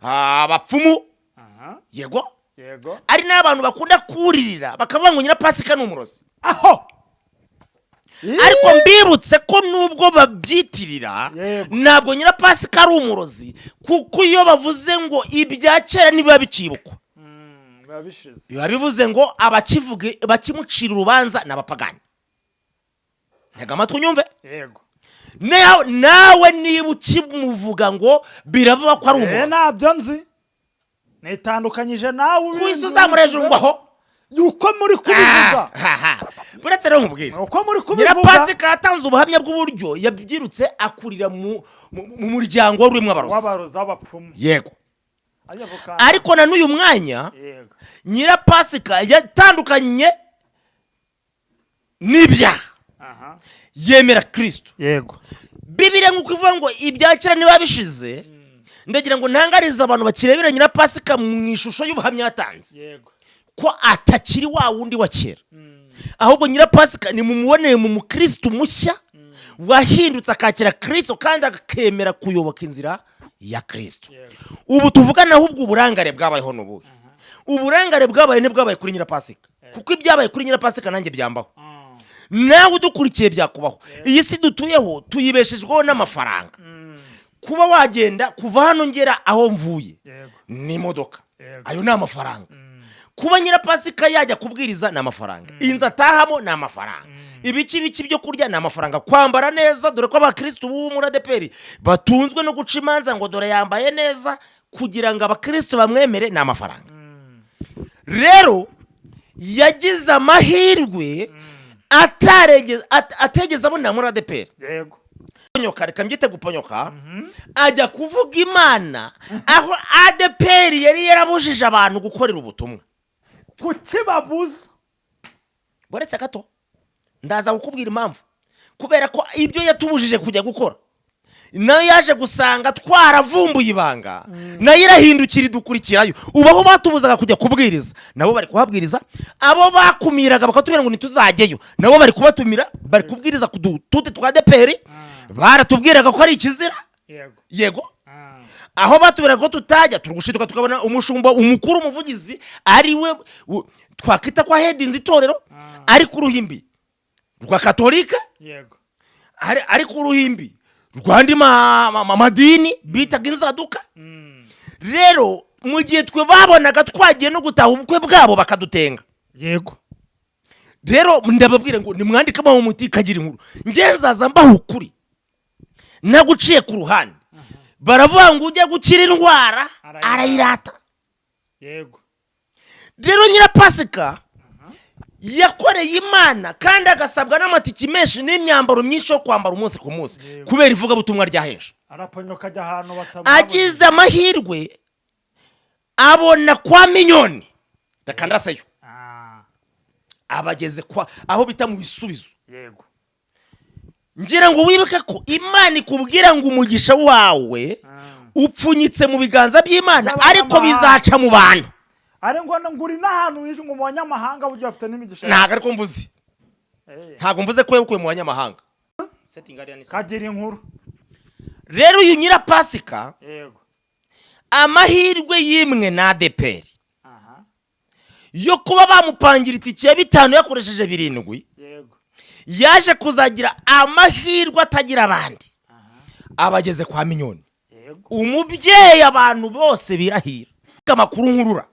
abapfumu. Aha. Yego. Yego. Ari n'abantu bakunda kuririra bakavuga ngo Nyirapasika ni umurozi. Aho. Ariko mbibutse ko nubwo babyitirira, Yego. ntabwo Nyirapasika ari umurozi, kuko iyo bavuze ngo ibya kera ntibiba bikibukwa, Biba bishize. biba bivuze ngo abakivuge bakimucira urubanza ni abapagani. Ntega amatwi unyumve. Yego. Nawe niba ukimuvuga ngo biravuga ko ari umurozi, Ntabyo nzi, nitandukanyije nawe. Ku isi uzamura hejuru ngo aho Yuko muri kubivuga. Ah, ha, ha. Buretse rero nkubwire, Uko muri kubivuga. Nyirapasika yatanze ubuhamya bw'uburyo yabyirutse akurira mu muryango wari urimo abarozi. W'abarozi, w'abapfumu. Yego. Ariko kandi- Ariko na n'uyu mwanya, Yego. Nyirapasika yatandukanye n'ibyaha, Aha. yemera Kirisito. Yego. Bibiriya nk'uko ivuga ngo ibya kera niba bishize, ndagira ngo ntangarize abantu bakirebera Nyirapasika mu ishusho y'ubuhamya yatanze Yego. ko atakiri wa wundi wa kera, ahubwo Nyirapasika nimumubonere mu mukirisitu mushya wahindutse, akakira Kirisito kandi akemera kuyoboka inzira ya Kirisito. Yego. Ubu tuvugana, ahubwo uburangare bwabayeho ni ubuhe? Uburangare bwabaye ntibwabaye kuri Nyirapasika, kuko ibyabaye kuri Nyirapasika nanjye byambaho, nawe udukurikiye byakubaho. Iyi si dutuyeho tuyibeshejweho n'amafaranga. Kuba wagenda kuva hano ngera aho mvuye Yego. n'imodoka, Yego. ayo ni amafaranga. Kuba Nyirapasika yajya kubwiriza ni amafaranga, inzu atahamo ni amafaranga, ibiki biki byo kurya ni amafaranga, kwambara neza, dore ko abakirisitu b'ubu muri ADEPR batunzwe no guca imanza ngo dore yambaye neza, kugira ngo abakirisitu bamwemere ni amafaranga. Rero yagize amahirwe ategeze abona muri ADEPR. Ponyoka, reka mbyite guponyoka, ajya kuvuga Imana aho ADEPR yari yarabujije abantu gukorera ubutumwa. Kuki babuza? Buretse gato, ndaza kukubwira impamvu. Kubera ko ibyo yatubujije kujya gukora, nayo yaje gusanga twaravumbuye ibanga, nayo irahindukira idukurikirayo. Ubu abo batubuzaga kujya kubwiriza nabo bari kuhabwiriza, abo bakumiraga bakatubwira ngo ntituzajyeyo nabo bari kubatumira, bari kubwiriza ku dutute twa ADEPR. Baratubwiraga ko ari ikizira. Yego. Aho batubwiraga ko tutajya, turi gushiduka tukabona umushumba umukuru, umuvugizi, ari we twakwita ko ahedinze itorero, ari ku ruhimbi rwa Katolika, ari ku ruhimbi rw'andi madini bitaga inzaduka. Rero mu gihe twe babonaga twagiye no gutaha ubukwe bwabo bakadutenga. Rero ndababwira ngo nimwandikemo mu muti kagira inkuru, njye nzaza mbaha ukuri naguciye ku ruhande. Baravuga ngo ujya gukira indwara arayirata. Arayirata. Rero Nyirapasika yakoreye Imana kandi agasabwa n'amatiki menshi n'imyambaro myinshi yo kwambara umunsi ku munsi kubera ivugabutumwa rya henshi. Araponyoka ajya ahantu batamubona. Agize amahirwe abona kwa Minyoni, reka ndaseyo. Abageze kwa aho bita mu Bisubizo. Ngira ngo wibuke ko Imana ikubwira ngo umugisha wawe upfunyitse mu biganza by'Imana, ariko N'abanyamahanga. bizaca mu bantu. Ari ngo nguri n'ahantu wije ngo mu banyamahanga burya bafite n'imigisha. Ntabwo ariko mvuze. Ntabwo mvuze ko yabukuye mu banyamahanga. Kagira inkuru. Rero uyu Nyirapasika, amahirwe y'imwe na ADEPR yo kuba bamupangira itike ya 5 yakoresheje 7, yaje kuzagira amahirwe atagira abandi, abageze kwa Minyoni, umubyeyi abantu bose birahira. Amakuru nkurura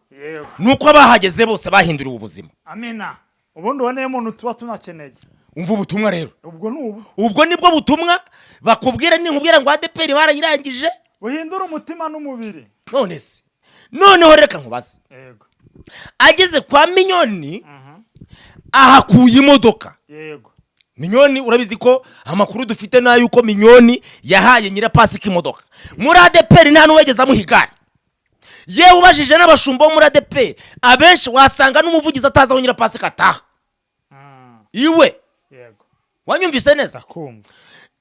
nuko abahageze bose bahinduriwe ubuzima. Amina. Ubundi uwo niyo muntu tuba tunakeneye. Umva ubutumwa rero. Ubwo ni ubu. Ubwo nibwo butumwa bakubwira, ninkubwira ngo ADEPR barayirangije. Buhindura umutima n'umubiri. None se noneho reka nkubaze. Ageze kwa Minyoni, ahakuye imodoka. Minyoni, urabizi ko amakuru dufite ni ay'uko Minyoni yahaye Nyirapasika imodoka. Muri ADEPR nta n'uwegeze amuha igare. Yewe, ubajije n'abashumba bo muri ADEPR abenshi, wasanga n'umuvugizi atazi aho Nyirapasika ataha iwe. Wanyumvise neza? Ndakumva.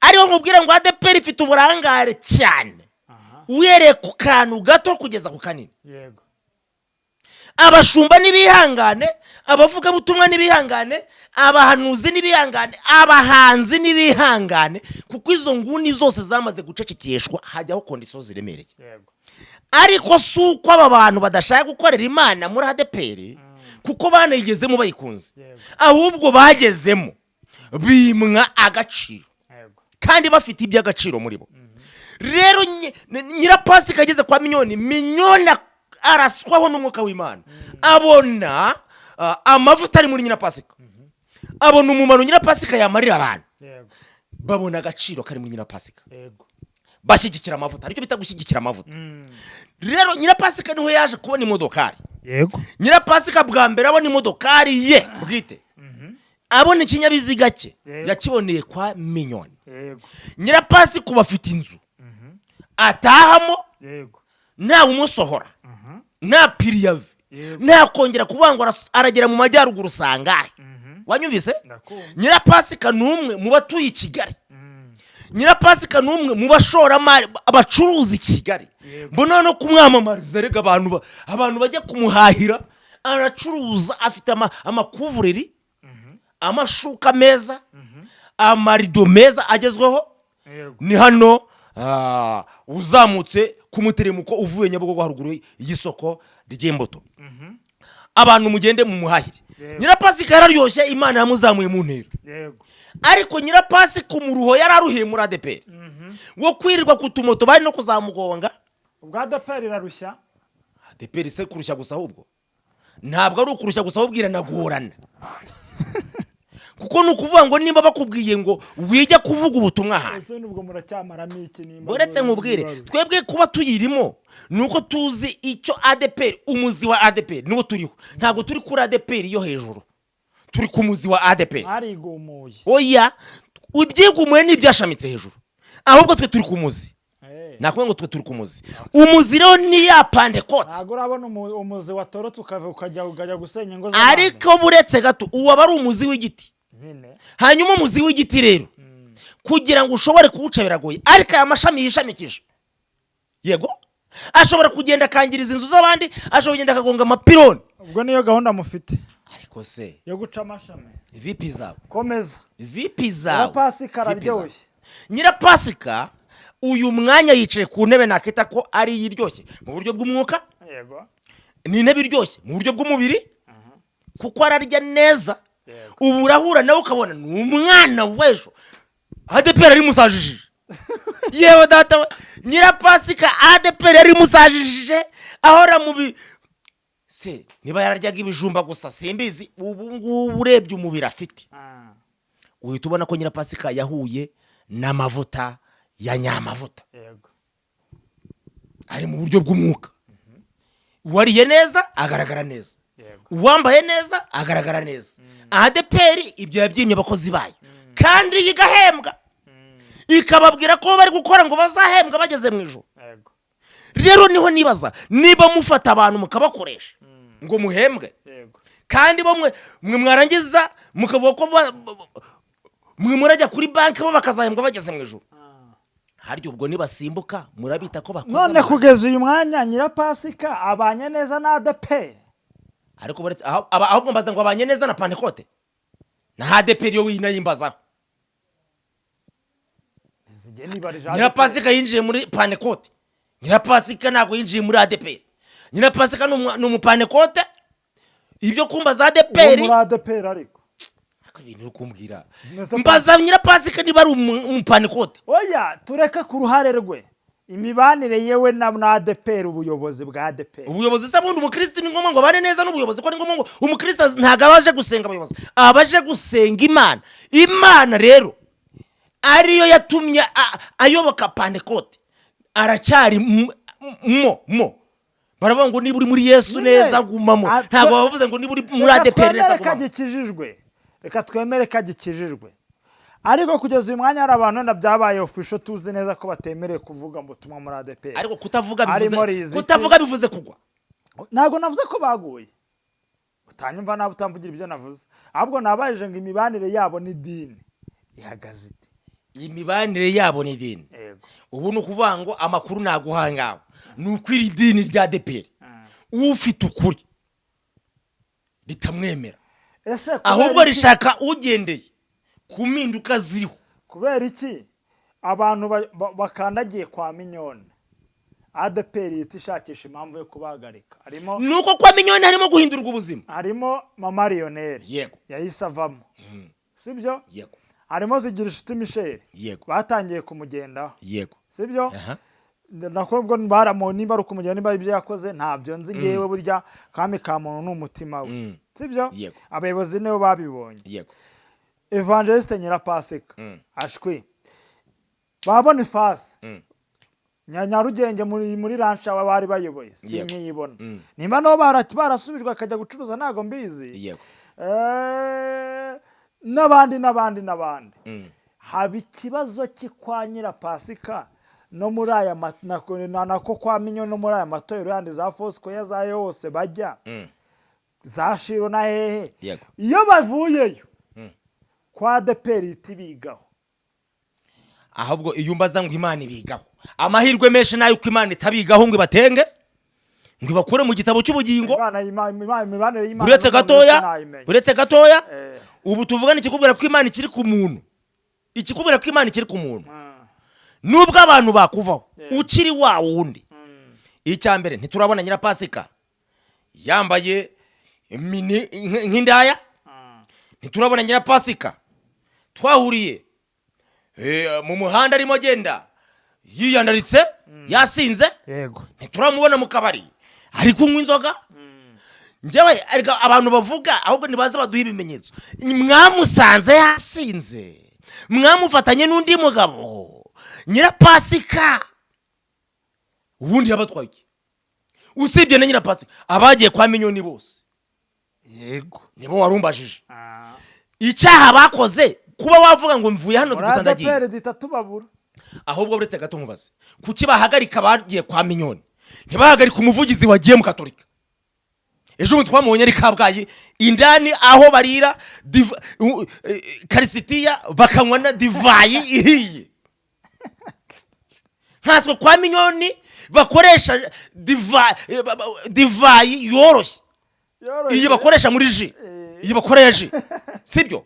Ariho nkubwira ngo ADEPR ifite uburangare cyane, uhereye ku kantu gato kugeza ku kanini. Abashumba n'ibihangane, abavugabutumwa n'ibihangane, abahanuzi n'ibihangane, abahanzi n'ibihangane, kuko izo nguni zose zamaze gucecekeshwa, hajyaho conditions ziremereye. Ariko si uko aba bantu badashaka gukorera Imana muri ADEPR, kuko banayigezemo bayikunze, ahubwo bagezemo bimwa agaciro kandi bafite iby'agaciro muri bo. Rero Nyirapasika ageze kwa Minyoni, Minyoni araswaho n'umwuka w'Imana, abona amavuta ari muri Nyirapasika, abona umumaro Nyirapasika yamarira abantu, babona agaciro kari muri Nyirapasika, bashyigikira amavuta, aricyo bita gushyigikira amavuta. Rero Nyirapasika niho yaje kubona imodokari. Nyirapasika bwa mbere abona imodokari ye bwite, abona ikinyabiziga cye, yakiboneye kwa Minyoni. Nyirapasika ubu afite inzu atahamo, ntawe umusohora, nta préavis, nta kongera kuvuga ngo aragera mu majyaruguru usangahe. Wanyumvise? Ndakumva. Nyirapasika ni umwe mu batuye i Kigali. Nyirapasika ni umwe mu bashoramari abacuruza i Kigali. Mbona no kumwamamariza rega, abantu bajya kumuhahira. Aracuruza, afite amacouvre-lit, amashuka meza, amarido meza agezweho. Ni hano uzamutse ku muteremuko uvuye Nyabugogo, haruguru y'isoko ry'imbuto. Abantu mugende mu muhahire. Nyirapasika yararyoshye, Imana yamuzamuye mu ntera. Ariko Nyirapasika umuruho yari aruhiye muri ADEPR wo kwirirwa ku tumoto, bari no kuzamugonga. Ubwo ADEPR irarushya. ADEPR se kurushya gusa, ahubwo Ntabwo ari ukurushya gusa, ahubwo iranagorana, kuko ni ukuvuga ngo nimba bakubwiye ngo wijya kuvuga ubutumwa ahantu, Ese nubwo muracyamaramo iki nimba uretse nkubwire, twebwe kuba tuyirimo ni uko tuzi icyo ADEPR, umuzi wa ADEPR niwo turiho. Ntabwo turi kuri ADEPR yo hejuru, turi ku muzi wa ADEPR. Mwarigumuye? Oya, ibyigumuye ni ibyashamitse hejuru, ahubwo twe turi ku muzi. Nakuvuga ngo twe turi ku muzi. Umuzi rero ni ya Pantekote. Ntabwo urabona umuzi watorotse ukava ukajya gusenya ingo z'abandi? Ariko buretse gato, uwo aba ari umuzi w'igiti. Nyine. Hanyuma umuzi w'igiti rero, kugira ngo ushobore kuwuca biragoye, ariko aya mashami yishamikije, yego, ashobora kugenda akangiriza inzu z'abandi, ashobora kugenda akagonga amapironi. Ubwo niyo gahunda mufite Ariko se yo guca amashami? Vipi zawe? Komeza. Vipi zawe? Nyirapasika Vipi zawe? araryoshye. Nyirapasika uyu mwanya yicaye ku ntebe nakita ko ari iyiryoshye mu buryo bw'umwuka. Ni intebe iryoshye mu buryo bw'umubiri, kuko ararya neza. Ubu urahura nawe ukabona ni umwana w'ejo ADEPR yari imusajijije. Yewe data we, Nyirapasika ADEPR yari imusajijije, ahora mu bi se niba yararyaga ibijumba gusa simbizi. Ubu ngubu urebye umubiri afite, uhita ubona ko Nyirapasika yahuye n'amavuta ya nyamavuta. Ari mu buryo bw'umwuka, uwariye neza agaragara neza, uwambaye neza agaragara neza. ADEPR ibyo yabyimye abakozi bayo, kandi igahembwa, ikababwira ko bari gukora ngo bazahembwa bageze mu ijoro. Rero niho nibaza niba mufata abantu mukabakoresha ngo muhembwe, kandi bo mwe mwarangiza mukavuga ko mwe murajya kuri banki, bo bakazahembwa bageze mu ijoro. Harya ubwo nibasimbuka murabita ko bakoze None amahano? kugeza uyu mwanya Nyirapasika abanye neza na ADEPR? Ariko buretse ahubwo mbaza ngo abanye neza na Pantekote na ADEPR yo winayimbazaho? Nyirapasika yinjiye muri Pantekote, Nyirapasika ntabwo yinjiye muri ADEPR. Nyirapasika ni umupantekote. Ibyo kumba za ADEPR, Muri ADEPR ariko. Ariko ibintu uri kumbwira, Mwese mbaza Nyirapasika niba ari umupantekote. Oya, tureke ku ruhare rwe, imibanire yewe na ADEPR, ubuyobozi bwa ADEPR. Ubuyobozi se bundi, umukristo ni ngombwa ngo abane neza n'ubuyobozi? Ko ni ngombwa ngo umukristo, ntabwo aba aje gusenga abayobozi, aba aje gusenga Imana. Imana rero ariyo yatumye ayoboka Pantekote, aracyari mo baravuga ngo niba uri muri Yesu Nyine, neza gumamo. Ntabwo bavuze ngo niba uri muri Reka ADEPR neza twemere ko gumamo. agikijijwe, reka twemere ko agikijijwe, ariko kugeza uyu mwanya hari abantu wenda byabaye official, tuzi neza ko batemerewe kuvuga ngo ubutumwa muri ADEPR. Ariko kutavuga bivuze Harimo Riziki. Kutavuga bivuze kugwa? Ntabwo navuze ko baguye, utanyumva nabi, utamvugira ibyo navuze. Ahubwo nabajije ngo imibanire yabo n'idini ihagaze ite? Imibanire yabo n'idini? Yego. Ubu ni ukuvuga ngo amakuru naguha ngaho ni uko iri dini rya ADEPR, ufite ukuri ritamwemera. Ese kubera Ahubwo rishaka ugendeye ku mpinduka ziriho. Kubera iki abantu bakandagiye kwa Mignonne, ADEPR ihita ishakisha impamvu yo kubahagarika? Harimo Ni uko kwa Mignonne harimo guhindurwa ubuzima. Harimo Mama Lionel, yahise avamo, sibyo? Yego. Harimo Zigirinshuti Michel, batangiye kumugendaho, sibyo? Aha. Nako ubwo baramu, nimba ari ukumugenda, nimba ari ibyo yakoze ntabyo nzi ngewe. Burya kami ka muntu ni umutima we, sibyo? Yego. Abayobozi nibo babibonye. Yego. Evangeliste Nyirapasika, ashwi ba Boniface, Nyarugenge muri ransha bari bayoboye, sinkiyibona. Nimba nabo barasubijwe akajya gucuruza ntabwo mbizi. N'abandi n'abandi n'abandi. Haba ikibazo ki kwa Nyirapasika no muri aya nako kwa Minyo no muri aya matorero yandi, za Foursquare zayo hose bajya, za Shiro na hehe, iyo bavuyeyo kwa ADEPR ihita ibigaho? Ahubwo iyo umbaza ngo Imana ibigaho, amahirwe menshi nayo uko Imana itabigaho ngo ibatenge, ngo ibakure mu gitabo cy'ubugingo. Imibanire y'Imana Uretse n'umuntu gatoya. sinayimenya. Uretse gatoya. Ubu tuvugana, ikikubwira ko Imana ikiri ku muntu, ikikubwira ko Imana ikiri ku muntu, nubwo abantu bakuvaho, ukiri wa wundi. Icya mbere, ntiturabona Nyirapasika yambaye mini nk'indaya. Ntiturabona Nyirapasika twahuriye mu muhanda arimo agenda yiyandaritse yasinze. Ntituramubona mu kabari ari kunywa inzoga. Njyewe ariko abantu bavuga, ahubwo ntibaza baduha ibimenyetso. Mwamusanze yasinze, mwamufatanye n'undi mugabo. Nyirapasika ubundi yabatwaye iki? Usibye na Nyirapasika, abagiye kwa Minyoni bose, nibo warumbajije icyaha bakoze, kuba wavuga ngo mvuye hano Muri gusa ndagiye. ADEPR duhita tubabura. Ahubwo uretse gato nkubaze: kuki bahagarika abagiye kwa Minyoni, ntibahagarike umuvugizi wagiye mu Katolika? Ejo bundi twamubonye ari Kabgayi indani, aho barira karisitiya, bakanywa na divayi ihiye, nkanswe kwa Minyoni bakoresha divayi yoroshye, iyi bakoresha muri jus, iyi bakoresha jus, sibyo?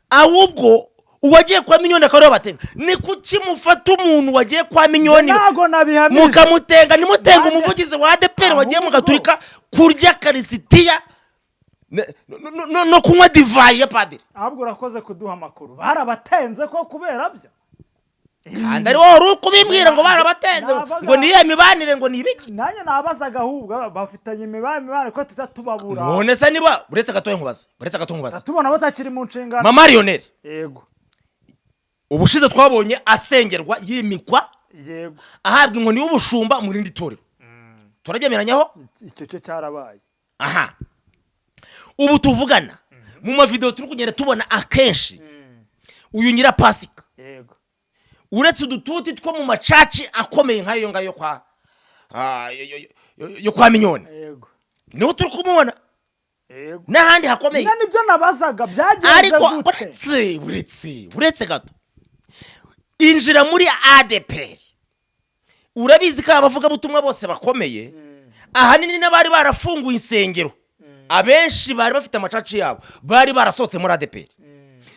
Ahubwo uwagiye kwa Minyoni akaba ariwe batega. Ni kuki mufata umuntu wagiye kwa Minyoni Ntabwo nabihamije. mukamutenga, nimutenga umuvugizi wa ADEPR wagiye mu Ahubwo- Gaturika kurya karisitiya no kunywa divayi ya padiri? Ahubwo urakoze kuduha amakuru. Barabatenze ko kubera byo. Kandi ari wowe wari uri kubimbwira ngo barabatenze, Nabaga- ngo niyo mibanire, ngo ni ibiki. Nanjye nabazaga, ahubwo bafitanye imibanire ko tuta tubabura. None se niba, uretse gatoya nkubaze, uretse gato nkubaze, Tubona batakiri mu nshingano. Mama Lionel, ubushize twabonye asengerwa, yimikwa, ahabwa inkoni y'ubushumba mu rindi torero. Turabyemeranyaho? Icyo cyo cyarabaye. Aha ubu tuvugana, mu mavidewo turi kugenda tubona akenshi uyu Nyirapasika, uretse udututi two mu machurch akomeye nk'ayo ngayo kwa yo kwa Minyoni, niho turi kumubona n'ahandi hakomeye. Nyine nibyo nabazaga, byagenze Ariko gute? uretse gato, injira muri ADEPR. Urabizi ko abavugabutumwa bose bakomeye, ahanini n'abari barafunguye insengero, abenshi bari bafite amachurch yabo, bari barasohotse muri ADEPR.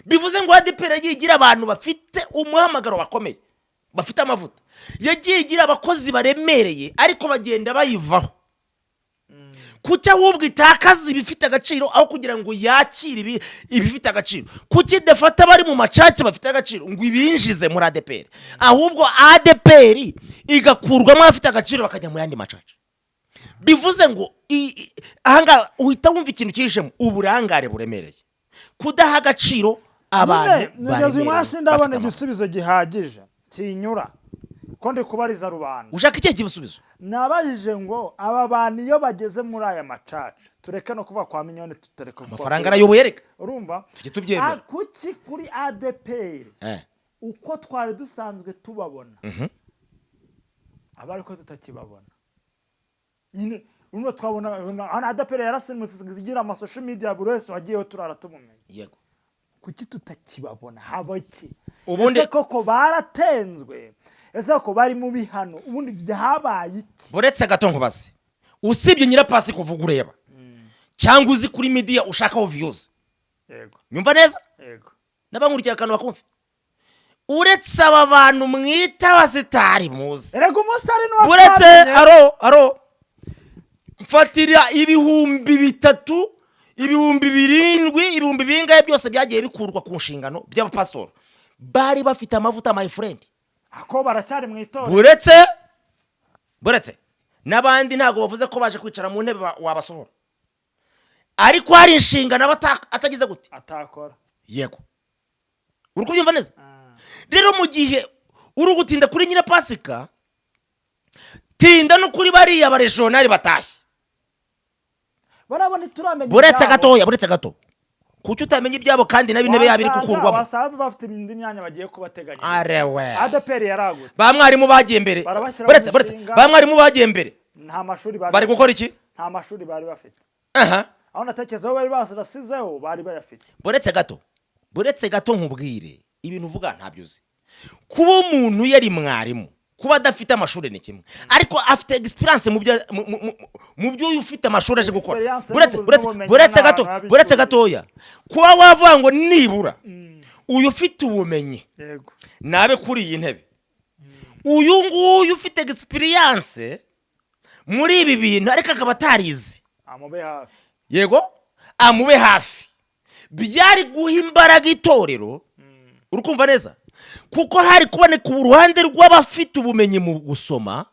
Bivuze ngo ADEPR yagiye igira abantu bafite umuhamagaro bakomeye, bafite amavuta, yagiye igira abakozi baremereye, ariko bagenda bayivaho. Kuki ahubwo itakaza ibifite agaciro aho kugira ngo yakire ibifite agaciro? Kuki idafata abari mu machurch bafite agaciro ngo ibinjize muri ADEPR, ahubwo ADEPR igakurwamo abafite agaciro bakajya mu yandi machurch? Bivuze ngo ahangaha uhita wumva ikintu cyihishemo: uburangare buremereye, kudaha agaciro abantu Nyine nugeze uyu baremereye, munsi ndabona bafite amavuta. igisubizo gihagije kinyura ko ndi kubariza rubanda. Ushaka ikihe gisubizo? Nabajije ngo aba bantu iyo bageze muri aya machurch, tureke no kuva kwa Minyoni, tutareke kuva Amafaranga arayoboye reka. Urumva? Tujye tubyemera. Kuki kuri ADEPR uko twari dusanzwe tubabona aba ariko tutakibabona? Nyine urumva, twabona hano ADEPR yarasimutse igira amasocial media, buri wese wagiyeho turara tumumenya. Kuki tutakibabona? Haba iki? Ubundi- Ese koko baratenzwe? Ese koko bari mu bihano? Ubundi byabaye iki? Buretse gato nkubaze: usibye Nyirapasi kuvuga ureba cyangwa uzi kuri media ushakaho views, nyumva neza, n'abankurikiye akantu bakumva, uretse aba bantu mwita abasitari muzi, Erega umusitari ni uwo buretse twamenye. aro mfatira 3000, 7000, ibihumbi bingahe byose byagiye bikurwa ku nshingano by'abapasitori bari bafite amavuta, my friend. Ako baracyari mu itorero. Buretse n'abandi, ntabwo bavuze ko baje kwicara mu ntebe wabasohora, ariko hari inshingano aba atagize gute? Atakora. Yego, uri kubyumva neza? Rero mu gihe uri gutinda kuri Nyirapasika, tinda no kuri bariya barejonari batashye. Barabo ntituramenya Buretse ibyabo. gatoya, buretse gato. Kuki utamenya ibyabo kandi nabo intebe yabo iri gukurwamo? Wasanga bafite indi myanya bagiye kubateganyiriza. Arewe. ADEPR yaragutse. Ba mwarimu bagiye mbere. Barabashyira mu Buretse, buretse. mishinga. Ba mwarimu bagiye mbere, Nta mashuri bari bari gukora iki? Nta mashuri bari bafite. Aha. Aho natekerezaho bari barasizeho bari bayafite. Buretse gato, buretse gato nkubwire, ibintu uvuga ntabyo uzi. Kuba umuntu yari mwarimu, kuba adafite amashuri ni kimwe, ariko afite experience mu byo uyu ufite amashuri aje gukora. Experience Buretse, buretse, n'ubumenyi buretse gato, n'abantu buretse babituriye. gatoya. Kuba wavuga ngo nibura uyu ufite ubumenyi nabe kuri iyi ntebe, uyu nguyu ufite experience muri ibi bintu ariko akaba atarize, Amube hafi. Yego, amube hafi, byari guha imbaraga itorero. Uri kumva neza? Kuko hari kuboneka uruhande rw'abafite ubumenyi mu gusoma.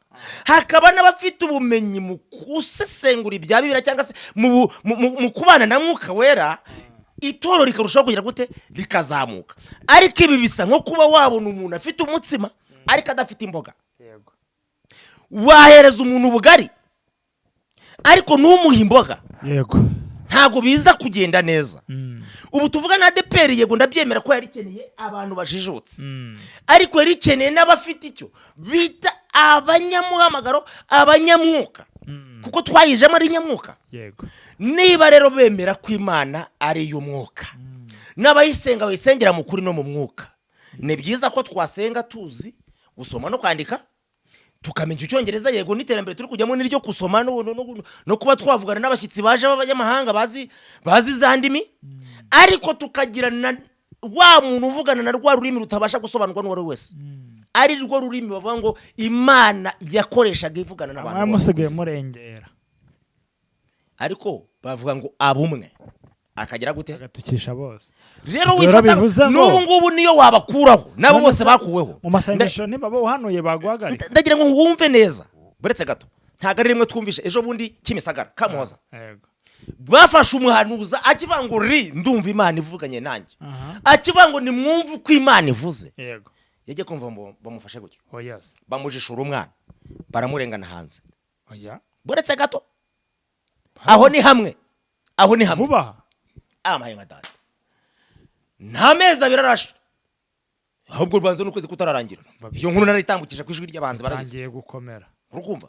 Hakaba n'abafite ubumenyi mu gusesengura ibya Bibiliya cyangwa se mu kubana na Mwuka Wera, itorero rikarushaho kugira gute? Rikazamuka. Ariko ibi bisa nko kuba wabona umuntu afite umutsima ariko adafite imboga. Wahereza umuntu ubugari ariko ntumuhe imboga. Ntabwo biza kugenda neza. Ubu tuvuga na ADEPR, yego ndabyemera ko yari ikeneye abantu bajijutse, ariko yari ikeneye n'abafite icyo bita abanyamuhamagaro, abanyamwuka, kuko twayijemo ari nyamwuka. Niba rero bemera ko Imana ari iy'umwuka n'abayisenga bayisengera mu kuri no mu mwuka, ni byiza ko twasenga tuzi gusoma no kwandika, tukamenya Icyongereza. Yego, n'iterambere turi kujyamo n'iryo gusoma no kuba twavugana n'abashyitsi baje b'abanyamahanga bazi za ndimi, ariko tukagira na wa muntu uvugana na rwa rurimi rutabasha gusobanurwa n'uwo ari we wese, ari rwo rurimi bavuga ngo Imana yakoreshaga ivugana n'abantu Mwaba bose ku musigaye isi. murengera. Ariko bavuga ngo abumwe akagira gute? Agatukisha bose. Rero Rero wifata bivuze ngo- n'ubu ngubu niyo wabakuraho nabo None bose se bakuweho. mu masengesho ntibaba uhanuye baguhagarika? Ndagira ngo wumve neza, buretse gato. Ntabwo ari rimwe twumvishe ejo bundi Kimisagara Kamuhoza. Bafashe umuhanuza akivuga ngo ri ndumva Imana ivuganye nanjye, akivuga ngo nimwumve uko Imana ivuze. Yagiye kumva ngo bamufashe gutyo, Oya se. bamujishura umwana, baramurengana hanze. Oya. Buretse gato, aho ni hamwe, aho ni hamwe. Vuba aha? Amaye nka data, nta mezi 2 arashe, ahubwo rubanza n'ukwezi kutararangira. Iyo nkuru narayitambukije ku Ijwi ry'Abahanzi, barayizi. Tangiye gukomera. Urukumva,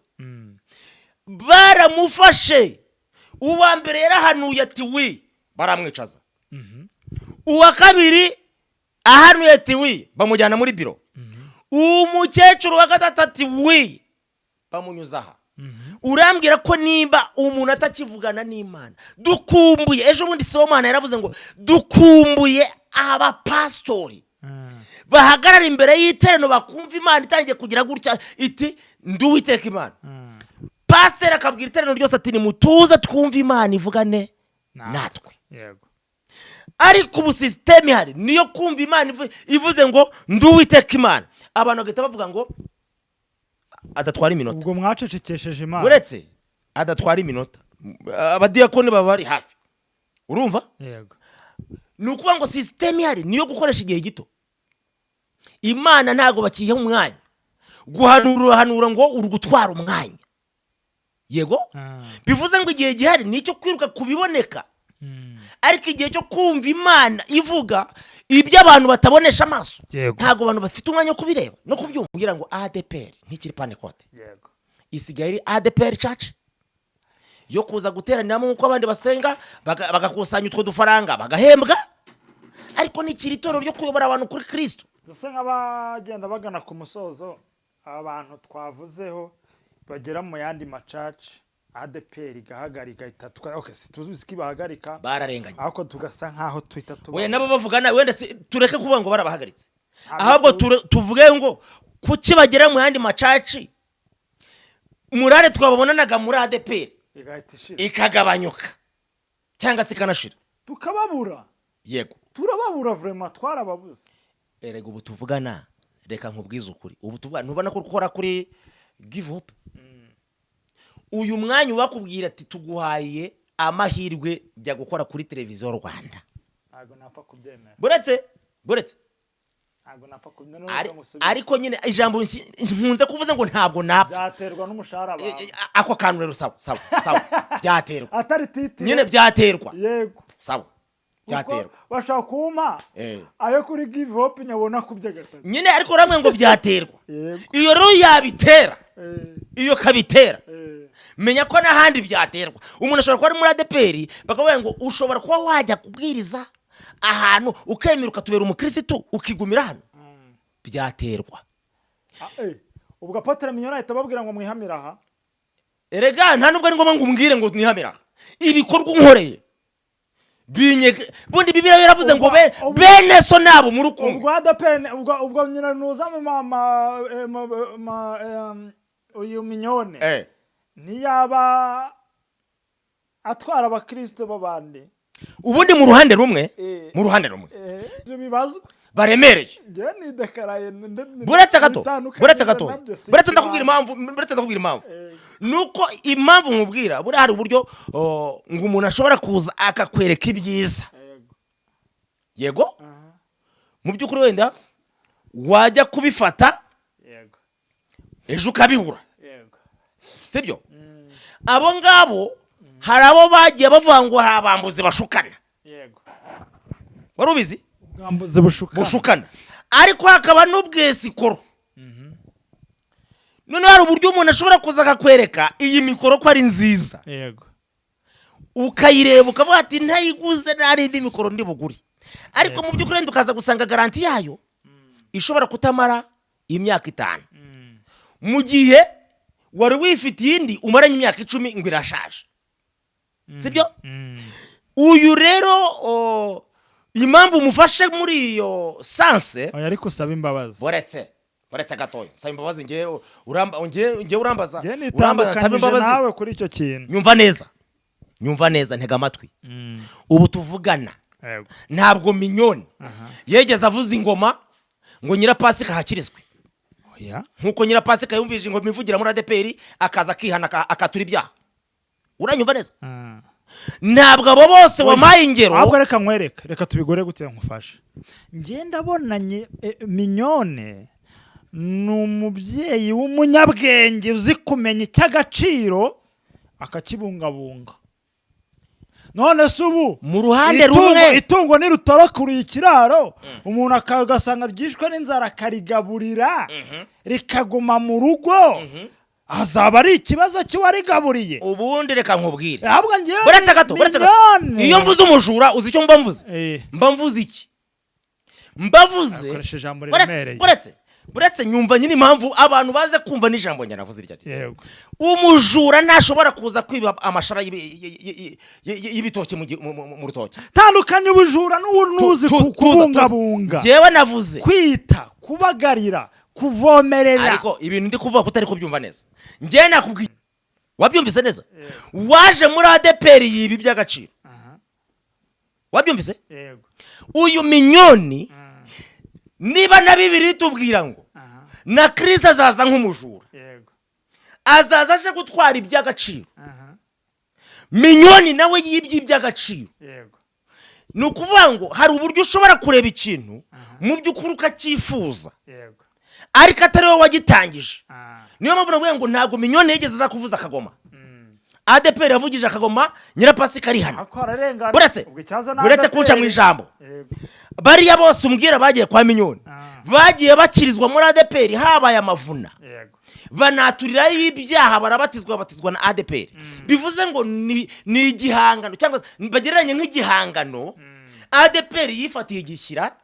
baramufashe. Uwa mbere yarahanuye ati wi, baramwicaza. Uwa kabiri ahanuye ati wi, bamujyana muri biro. Umukecuru wa gatatu ati wi, bamunyuza aha. Urambwira ko nimba umuntu atakivugana n'Imana, dukumbuye ejo bundi Sibomana yaravuze ngo dukumbuye abapasitori bahagarara imbere y'iteraniro, bakumva Imana itangiye kugira gutya iti ndi Uwiteka Imana. Pasiteri akabwira iteraniro ryose ati nimutuze twumve Imana ivugane natwe. Ariko ubu système ihari niyo kumva Imana ivuze ngo ndi Uwiteka Imana, abantu bagahita bavuga ngo adatwara iminota. Ubwo mwacecekesheje Imana. Uretse adatwara iminota, abadiyakoni baba bari hafi, urumva? Yego. Ni ukuvuga ngo système ihari niyo gukoresha igihe gito. Imana ntabwo bakiha umwanya. Guhanura, urahanura ngo uri gutwara umwanya, yego. Bivuze ngo igihe gihari ni icyo kwiruka ku biboneka, ariko igihe cyo kumva Imana ivuga ibyo abantu batabonesha amaso, ntabwo abantu bafite umwanya wo kubireba no kubyumva. Kugira ngo ADEPR ntikiri Pantekote, isigaye iri ADEPR Church yo kuza guteraniramo nk'uko abandi basenga, bagakusanya utwo dufaranga bagahembwa, ariko ntikiri itorero ryo kuyobora abantu kuri Kirisito. Dusa nk'abagenda bagana ku musozo. Aba bantu twavuzeho bagera mu yandi ma church, ADEPR igahagarika ihita, okay, situzi ko ibahagarika. Bararenganye. Ariko tugasa nk'aho tuhita tuba Oya, nabo bavuga nabi. Wenda tureke kuvuga ngo barabahagaritse, Ntabwo ahubwo tuvuge ngo kuki bagera mu yandi ma church, morale twababonanaga muri ADEPR igahita ishira, ikagabanyuka cyangwa se ikanashira. Tukababura. Yego. Turababura, vraiment twarababuze. Erega ubu tuvugana, reka nkubwize ukuri, ubu tuvugana ntubona ko ukora kuri Give Hope, uyu mwanya bakubwira ati tuguhaye amahirwe, jya gukora kuri Televiziyo Rwanda. Ntabwo napfa kubyemera. Buretse, buretse. Ntabwo napfa kubyemera. Ariko nyine ijambo nkunze kuvuze ngo ntabwo napfa. Byaterwa n'umushahara bawe. Ako kantu rero, sawa sawa sawa, byaterwa. Atari titire. Nyine byaterwa. Sawa, byaterwa. Kuko bashaka kumpa ayo kuri Give Hope nyabona kubye gatatu. Nyine ariko uramwe ngo byaterwa. Iyo rero yabitera, iyo kabitera, menya ko n'ahandi byaterwa. Umuntu ashobora kuba ari muri ADEPR, bakavuga ngo ushobora kuba wajya kubwiriza ahantu ukemera ukatubera umukirisitu ukigumira hano. Byaterwa. Ah, ubwo apôtre Mignonne ahita ababwira ngo mwihamire aha. Erega nta nubwo ari ngombwa ngo umbwire ngo nihamire aha. Ibikorwa unkoreye binye bundi Bibiliya yaravuze ngo bene so nabo muri kumwe. Ubwo ADEPR, ubwo nyina nuza mu mama uyu Mignonne ntiyaba atwara abakristo b'abandi? Ubundi mu ruhande rumwe, mu ruhande rumwe Ibyo bibazwa. Baremereye. Njyewe nidekaraye. Buretse gato, buretse gato, nabyo si buretse ndakubwira ikibanza. impamvu, buretse ndakubwira impamvu. Nuko impamvu nkubwira, buriya hari uburyo, oh, ngo umuntu ashobora kuza akakwereka ibyiza. Yego. Mu by'ukuri wenda wajya kubifata, ejo ukabibura. Sibyo? Abo ngabo hari abo bagiye bavuga ngo hari abambuzi bashukana. Wari ubizi? Ubwambuzi bushukana. Bushukana, ariko hakaba n'ubwesikoro. Noneho hari uburyo umuntu ashobora kuza akakwereka iyi mikoro ko ari nziza, ukayireba ukavuga ati ntayiguze nta n'indi mikoro ndi bugure, ariko mu by'ukuri wenda ukaza gusanga garantie yayo ishobora kutamara imyaka 5, mu gihe wari wifitiye indi umaranye imyaka 10 ngo irashaje. Sibyo? Uyu rero, impamvu umufashe muri iyo sens. Oya, ariko usaba imbabazi. Buretse gatoya, nsaba imbabazi ngewe? Uramba ngewe urambaza? Njyewe Urambaza nsaba nitandukanyije imbabazi? nawe kuri icyo kintu. Nyumva neza, nyumva neza, ntega amatwi. Ubu tuvugana, ntabwo Mignonne yegeze avuza ingoma ngo Nyirapasika hakirizwe. Oya. Nkuko Nyirapasika yumvise ingoma ivugira muri ADEPR akaza akihana, akatura ibyaha. Uranyumva neza? Ntabwo abo bose wampaye ingero. Ahubwo reka nkwereke, reka tubigore gutya, nkufashe. Njye ndabonanye Mignonne ni umubyeyi w'umunyabwenge uzi kumenya icy'agaciro akakibungabunga. None se ubu Mu ruhande rumwe. itungo nirutorokuriye ikiraro, umuntu akagasanga ryishwe n'inzara akarigaburira rikaguma mu rugo, azaba ari ikibazo cy'uwarigaburiye? Ubundi reka nkubwire. Ahubwo njyewe Buretse gato, buretse gato. Mignonne. Iyo mvuze umujura, uzi icyo mba mvuze? Mba mvuze iki? Mba mvuze Akoresha ijambo Buretse, riremereye. buretse, nyumva nyine impamvu abantu baze kumva n'ijambo njye navuze iryo ari ryo. Umujura ntashobora kuza kwiba amashara y'ibitoki mu rutoki. Tandukanya ubujura n'uzi kubungabunga. Njyewe navuze Kwita, kubagarira, kuvomerera. Ariko ibintu ndi kuvuga kutari kubyumva neza. Njyewe nakubwiye, wabyumvise neza? Waje muri ADEPR yiba iby'agaciro. Wabyumvise? Yego. Uyu Mignonne, niba na Bibiri tubwira ngo na Kirisito azaza nk'umujura, azaza aje gutwara iby'agaciro. Mignonne nawe yibye iby'agaciro. Ni ukuvuga ngo hari uburyo ushobora kureba ikintu mu by'ukuri ukacyifuza, ariko atari wowe wagitangije. Niyo mpamvu navuga ngo ntabwo Mignonne yigeze aza kuvuza akagoma. ADEPR yavugije akagoma Nyirapasika ari hano. Ariko ararengana. Buretse, Ubwo ikibazo ni buretse ADEPR. kunca mu ijambo. Bariya bose umbwira bagiye kwa Mignonne, bagiye bakirizwa muri ADEPR, habaye amavuna, banaturirayo ibyaha, barabatizwa, babatizwa na ADEPR. Bivuze ngo ni igihangano, cyangwa se bagereranye nk'igihangano ADEPR yifatiye igishyira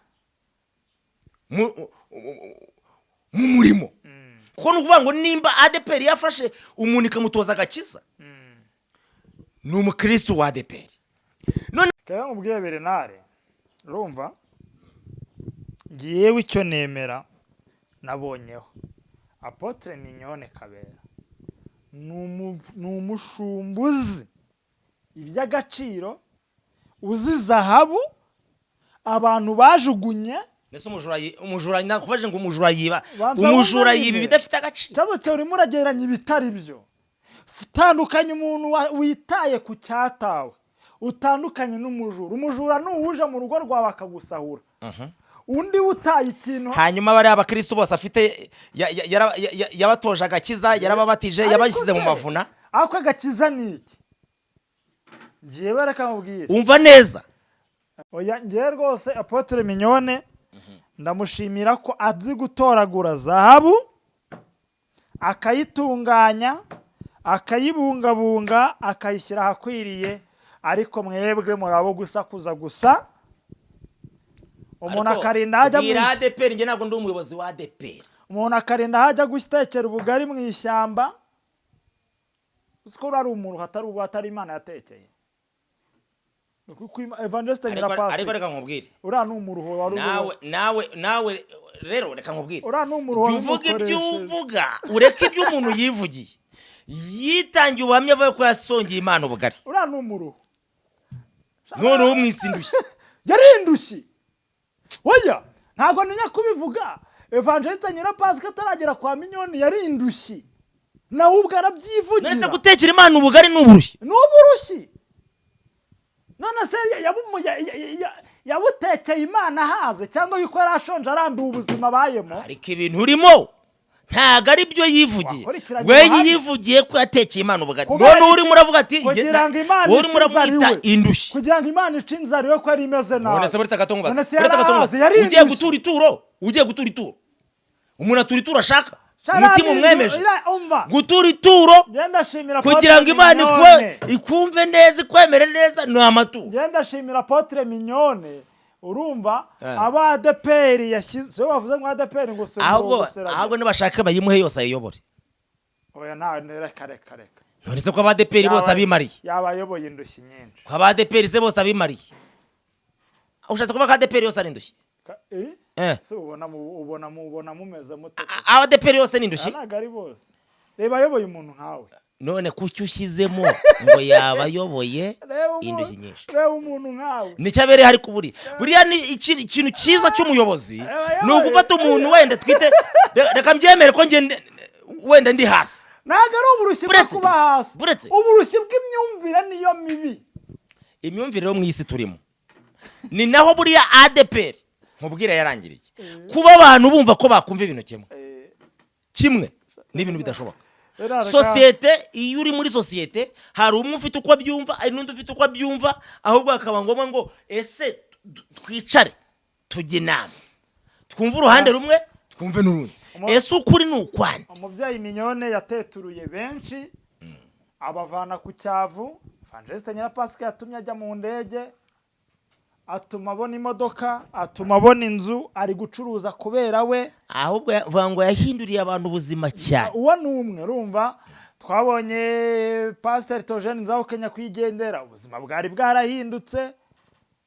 mu murimo. Kuko ni ukuvuga ngo nimba ADEPR yafashe umuntu ikamutoza agakiza, ni umukirisitu wa ADEPR none. Kaya nkubwiye Bernard, urumva, ngiyewe icyo nemera nabonyeho Apôtre Mignonne Kabera ni umushumbuzi iby'agaciro, uzi zahabu abantu bajugunye. Mbese umujura, nakubaje ngo umujura yiba Banza umujura wumve yiba nyine. ibidafite agaciro. Ikibazo cyawe, urimo uragereranya ibitari byo. Tandukanya umuntu witaye ku cyatawe, utandukanye n'umujura. Umujura ni uwuje mu rugo rwawe akagusahura, undi utaye ikintu. Hanyuma bariya abakirisitu bose afite yabatoje agakiza, yarababatije, Ariko yabashyize mu se, mavuna. Ako agakiza ni iki? Ngewe reka nkubwire. Umva neza. Oya, ngewe rwose Apôtre Mignonne ndamushimira ko azi gutoragura zahabu, akayitunganya, akayibungabunga, akayishyira ahakwiriye. Ariko mwebwe muri abo gusakuza gusa, umuntu Ariko akarinda ajya mu bwira ADEPR, njye ntabwo ndi umuyobozi wa ADEPR. Umuntu akarinda aho ajya gutekera ubugari mu ishyamba. Uzi ko ari umuntu hatari ubu atari Imana yatekeye. Kuko Evangeliste Nyirapasi Ariko reka nkubwire. Uriya ni umuruho wari Nawe, nawe, nawe rero reka nkubwire. Uriya ni umuruho Jya uvuga ibyo wabimukoresheje. uvuga, ureke ibyo umuntu yivugiye, yitangiye ubuhamya avuga ko yasongeye Imana ubugari. Uriya ni umuruho. Noneho umwisi indushyi. Yari indushyi. Oya, ntabwo ntinya kubivuga. Evangeliste Nyirapasika ataragera kwa Mignonne yari indushyi, nawe ubwo None se arabyivugira. gutekera Imana ubugari ni uburushyi? Ni uburushyi. None se yabutekeye Imana ahaze, cyangwa yuko yari ashonje, arambiwe ubuzima abayemo? Ariko ibintu urimo ntabwo ari byo yivugiye. Wakurikiranye We ubuhamya. yivugiye ko yatekeye Imana ubugari. Kubera None urimo uravuga ati Kugira ngo Imana wowe urimo ice inzara uramwita iwe. indushyi. Kugira ngo Imana ice inzara iwe ko yari imeze nabi. None se buretse gato nkubaze. None se Buretse gato yarahaze, nkubaze. yari Ugiye indushyi. gutura ituro, ugiye gutura ituro, umuntu atura ituro ashaka, Sharami, umutima umwemeje umva. gutura ituro Ngenda ndashimira kugira ngo Apotre Imana Mignonne. ikumve neza, ikwemere neza, ni amaturo. Ngenda ndashimira Apotre Mignonne, urumva? Eh. Aba ADEPR yashyize, bavuze ngo ADEPR ngo se Ahubwo ngo serabe. ahubwo nibashaka bayimuhe yose ayiyobore. Oya, nta, reka, reka, reka. None se ko abadeperi bose abimariye? Yaba ayoboye indushyi nyinshi. Ko abadeperi se bose abimariye, ushatse kuvuga ko ADEPR yose ari indushyi? Eh? Eh. Se ubona mumeze mute? Abadeperi yose ni indushyi? Ntabwo ari bose. Reba ayoboye umuntu nkawe. None kuki ushyizemo ngo yaba ayoboye Reba indushyi nyinshi? Reba umuntu nkawe. Nicyo abereye. Hari kuburi buriya ni ikintu cyiza cy'umuyobozi ni ugufata umuntu wenda twite, reka mbyemere ko njye wenda ndi hasi. Ntabwo ari uburushyi bwo Buretse. kuba hasi. Buretse. Uburushyi bw'imyumvire niyo mibi. Imyumvire yo mu isi turimo, ni naho buriya ADEPR nkubwira yarangiriye. Kuba abantu bumva ko bakumva ibintu kimwe kimwe ni ibintu bidashoboka. Sosiyete, iyo uri muri sosiyete, hari umwe ufite uko abyumva, hari n'undi ufite uko abyumva. Ahubwo hakaba ngombwa ngo ese twicare tujye inama, twumve uruhande rumwe, twumve n'urundi, ese ukuri ni ukwane? Umubyeyi Mignonne yateturuye benshi, abavana ku cyavu. Evangeliste Nyirapasika yatumye ajya mu ndege, atuma abona imodoka, atuma abona inzu, ari gucuruza kubera we. Ahubwo vuga ngo yahinduriye abantu ubuzima cyane. Uwo ni umwe. Urumva, twabonye Pasiteri Theogene Nzawukenya kwigendera, ubuzima bwari bwarahindutse.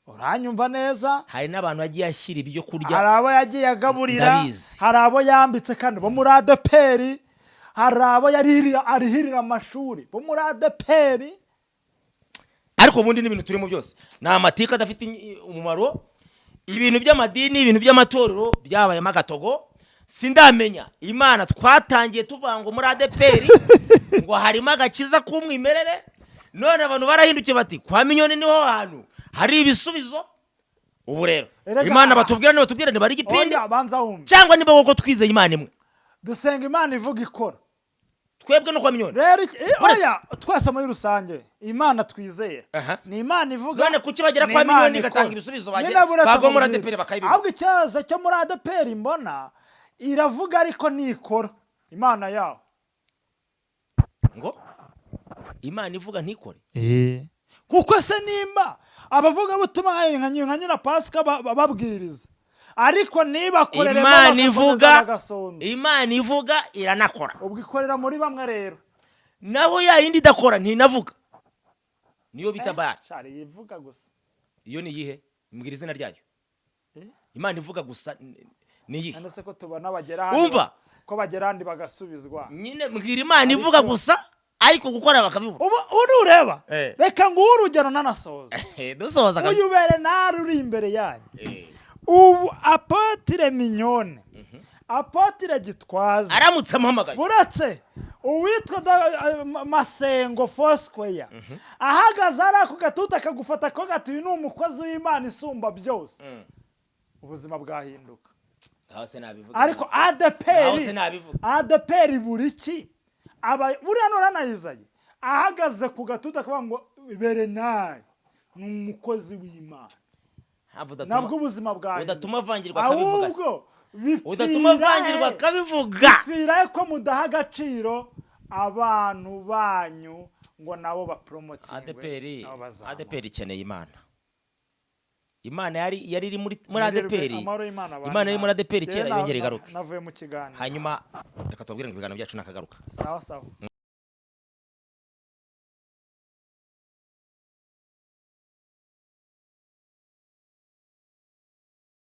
Uranyumva neza? Hari n'abantu yagiye ashyira ibyo kurya. Hari abo yagiye agaburira. Ndabizi. Hari abo yambitse kandi bo muri ADEPR. Hari abo arihirira amashuri bo muri ADEPR. Ariko ubundi n'ibintu turimo byose ni amatiku adafite umumaro. Ibintu by'amadini, ibintu by'amatorero byabayemo agatogo. Sindamenya Imana twatangiye tuvuga ngo muri ADEPR ngo harimo agakiza k'umwimerere, none abantu barahindukiye bati kwa Mignonne niho hantu hari ibisubizo. Ubu rero Imana batubwira, nibatubwira ntibari igipindi Oya, banza wumve. cyangwa niba koko twizeye Imana imwe. Dusenga Imana ivuga, ikora. Twebwe no kwa Mignonne. Rero Buretse. oya, twese muri rusange Imana twizeye ni Imana ivuga, None kuki bagera ni kwa Imana Mignonne igatanga ikora. ibisubizo, Nyine buretse bagwa muri nkubwire. ADEPR bakayibibura? Ahubwo ikibazo cyo muri ADEPR, mbona iravuga ariko ntikora Imana yaho. Ngo Imana ivuga ntikore? Kuko se nimba abavugabutumwa nka nyina Pasika babwiriza ariko ntibakorere, Imana bagakomeza ivuga, bagasonza. Imana ivuga iranakora. Ubwo ikorera muri bamwe rero. Naho ya yindi idakora ntinavuga, niyo bita Bayali. Shari yivuga gusa. Iyo ni iyihe? Mbwira izina ryayo. Eh? Imana ivuga gusa ni iyihe? None se ko tubona bagera ahandi Umva. ko bagera ahandi bagasubizwa? Nyine mbwira Imana ivuga gusa ariko gukora bakabibura. Ubu ureba. Reka nguhe urugero nanasoza. Dusoza kabisa. Uyu Bernard uri imbere yanyu ubu, Apotre Mignonne, Apotre Gitwaza, Aramutse amuhamagaye. Buretse uwitwa Masengo Fosquare ahagaze ari ako gatuta akagufata ko gati uyu ni umukozi w'Imana isumba byose, ubuzima bwahinduka. Aho se nabivuga? Ariko Aho se ADEPR, nabivuga? ADEPR buri ki aba buriya none anayizaye ahagaze ku gatuta akavuga ngo Bernard ni umukozi w'Imana, Ntabwo nabwo ubuzima bwahinduka. udatuma avangirwa akabivuga se. Ahubwo Udatuma avangirwa akabivuga. bipfira ko mudaha agaciro abantu banyu ngo nabo bapromotingwe, ADEPR, nabo bazamuke. ADEPR ikeneye Imana. Imana yari iri muri ADEPR. Amahoro y'Imana abane Imana iri muri namwe. ADEPR kera Njyewe yongera igaruke. navuye mu kiganiro. Hanyuma reka tubabwire ngo ibiganiro byacu nakagaruka. Sawa sawa.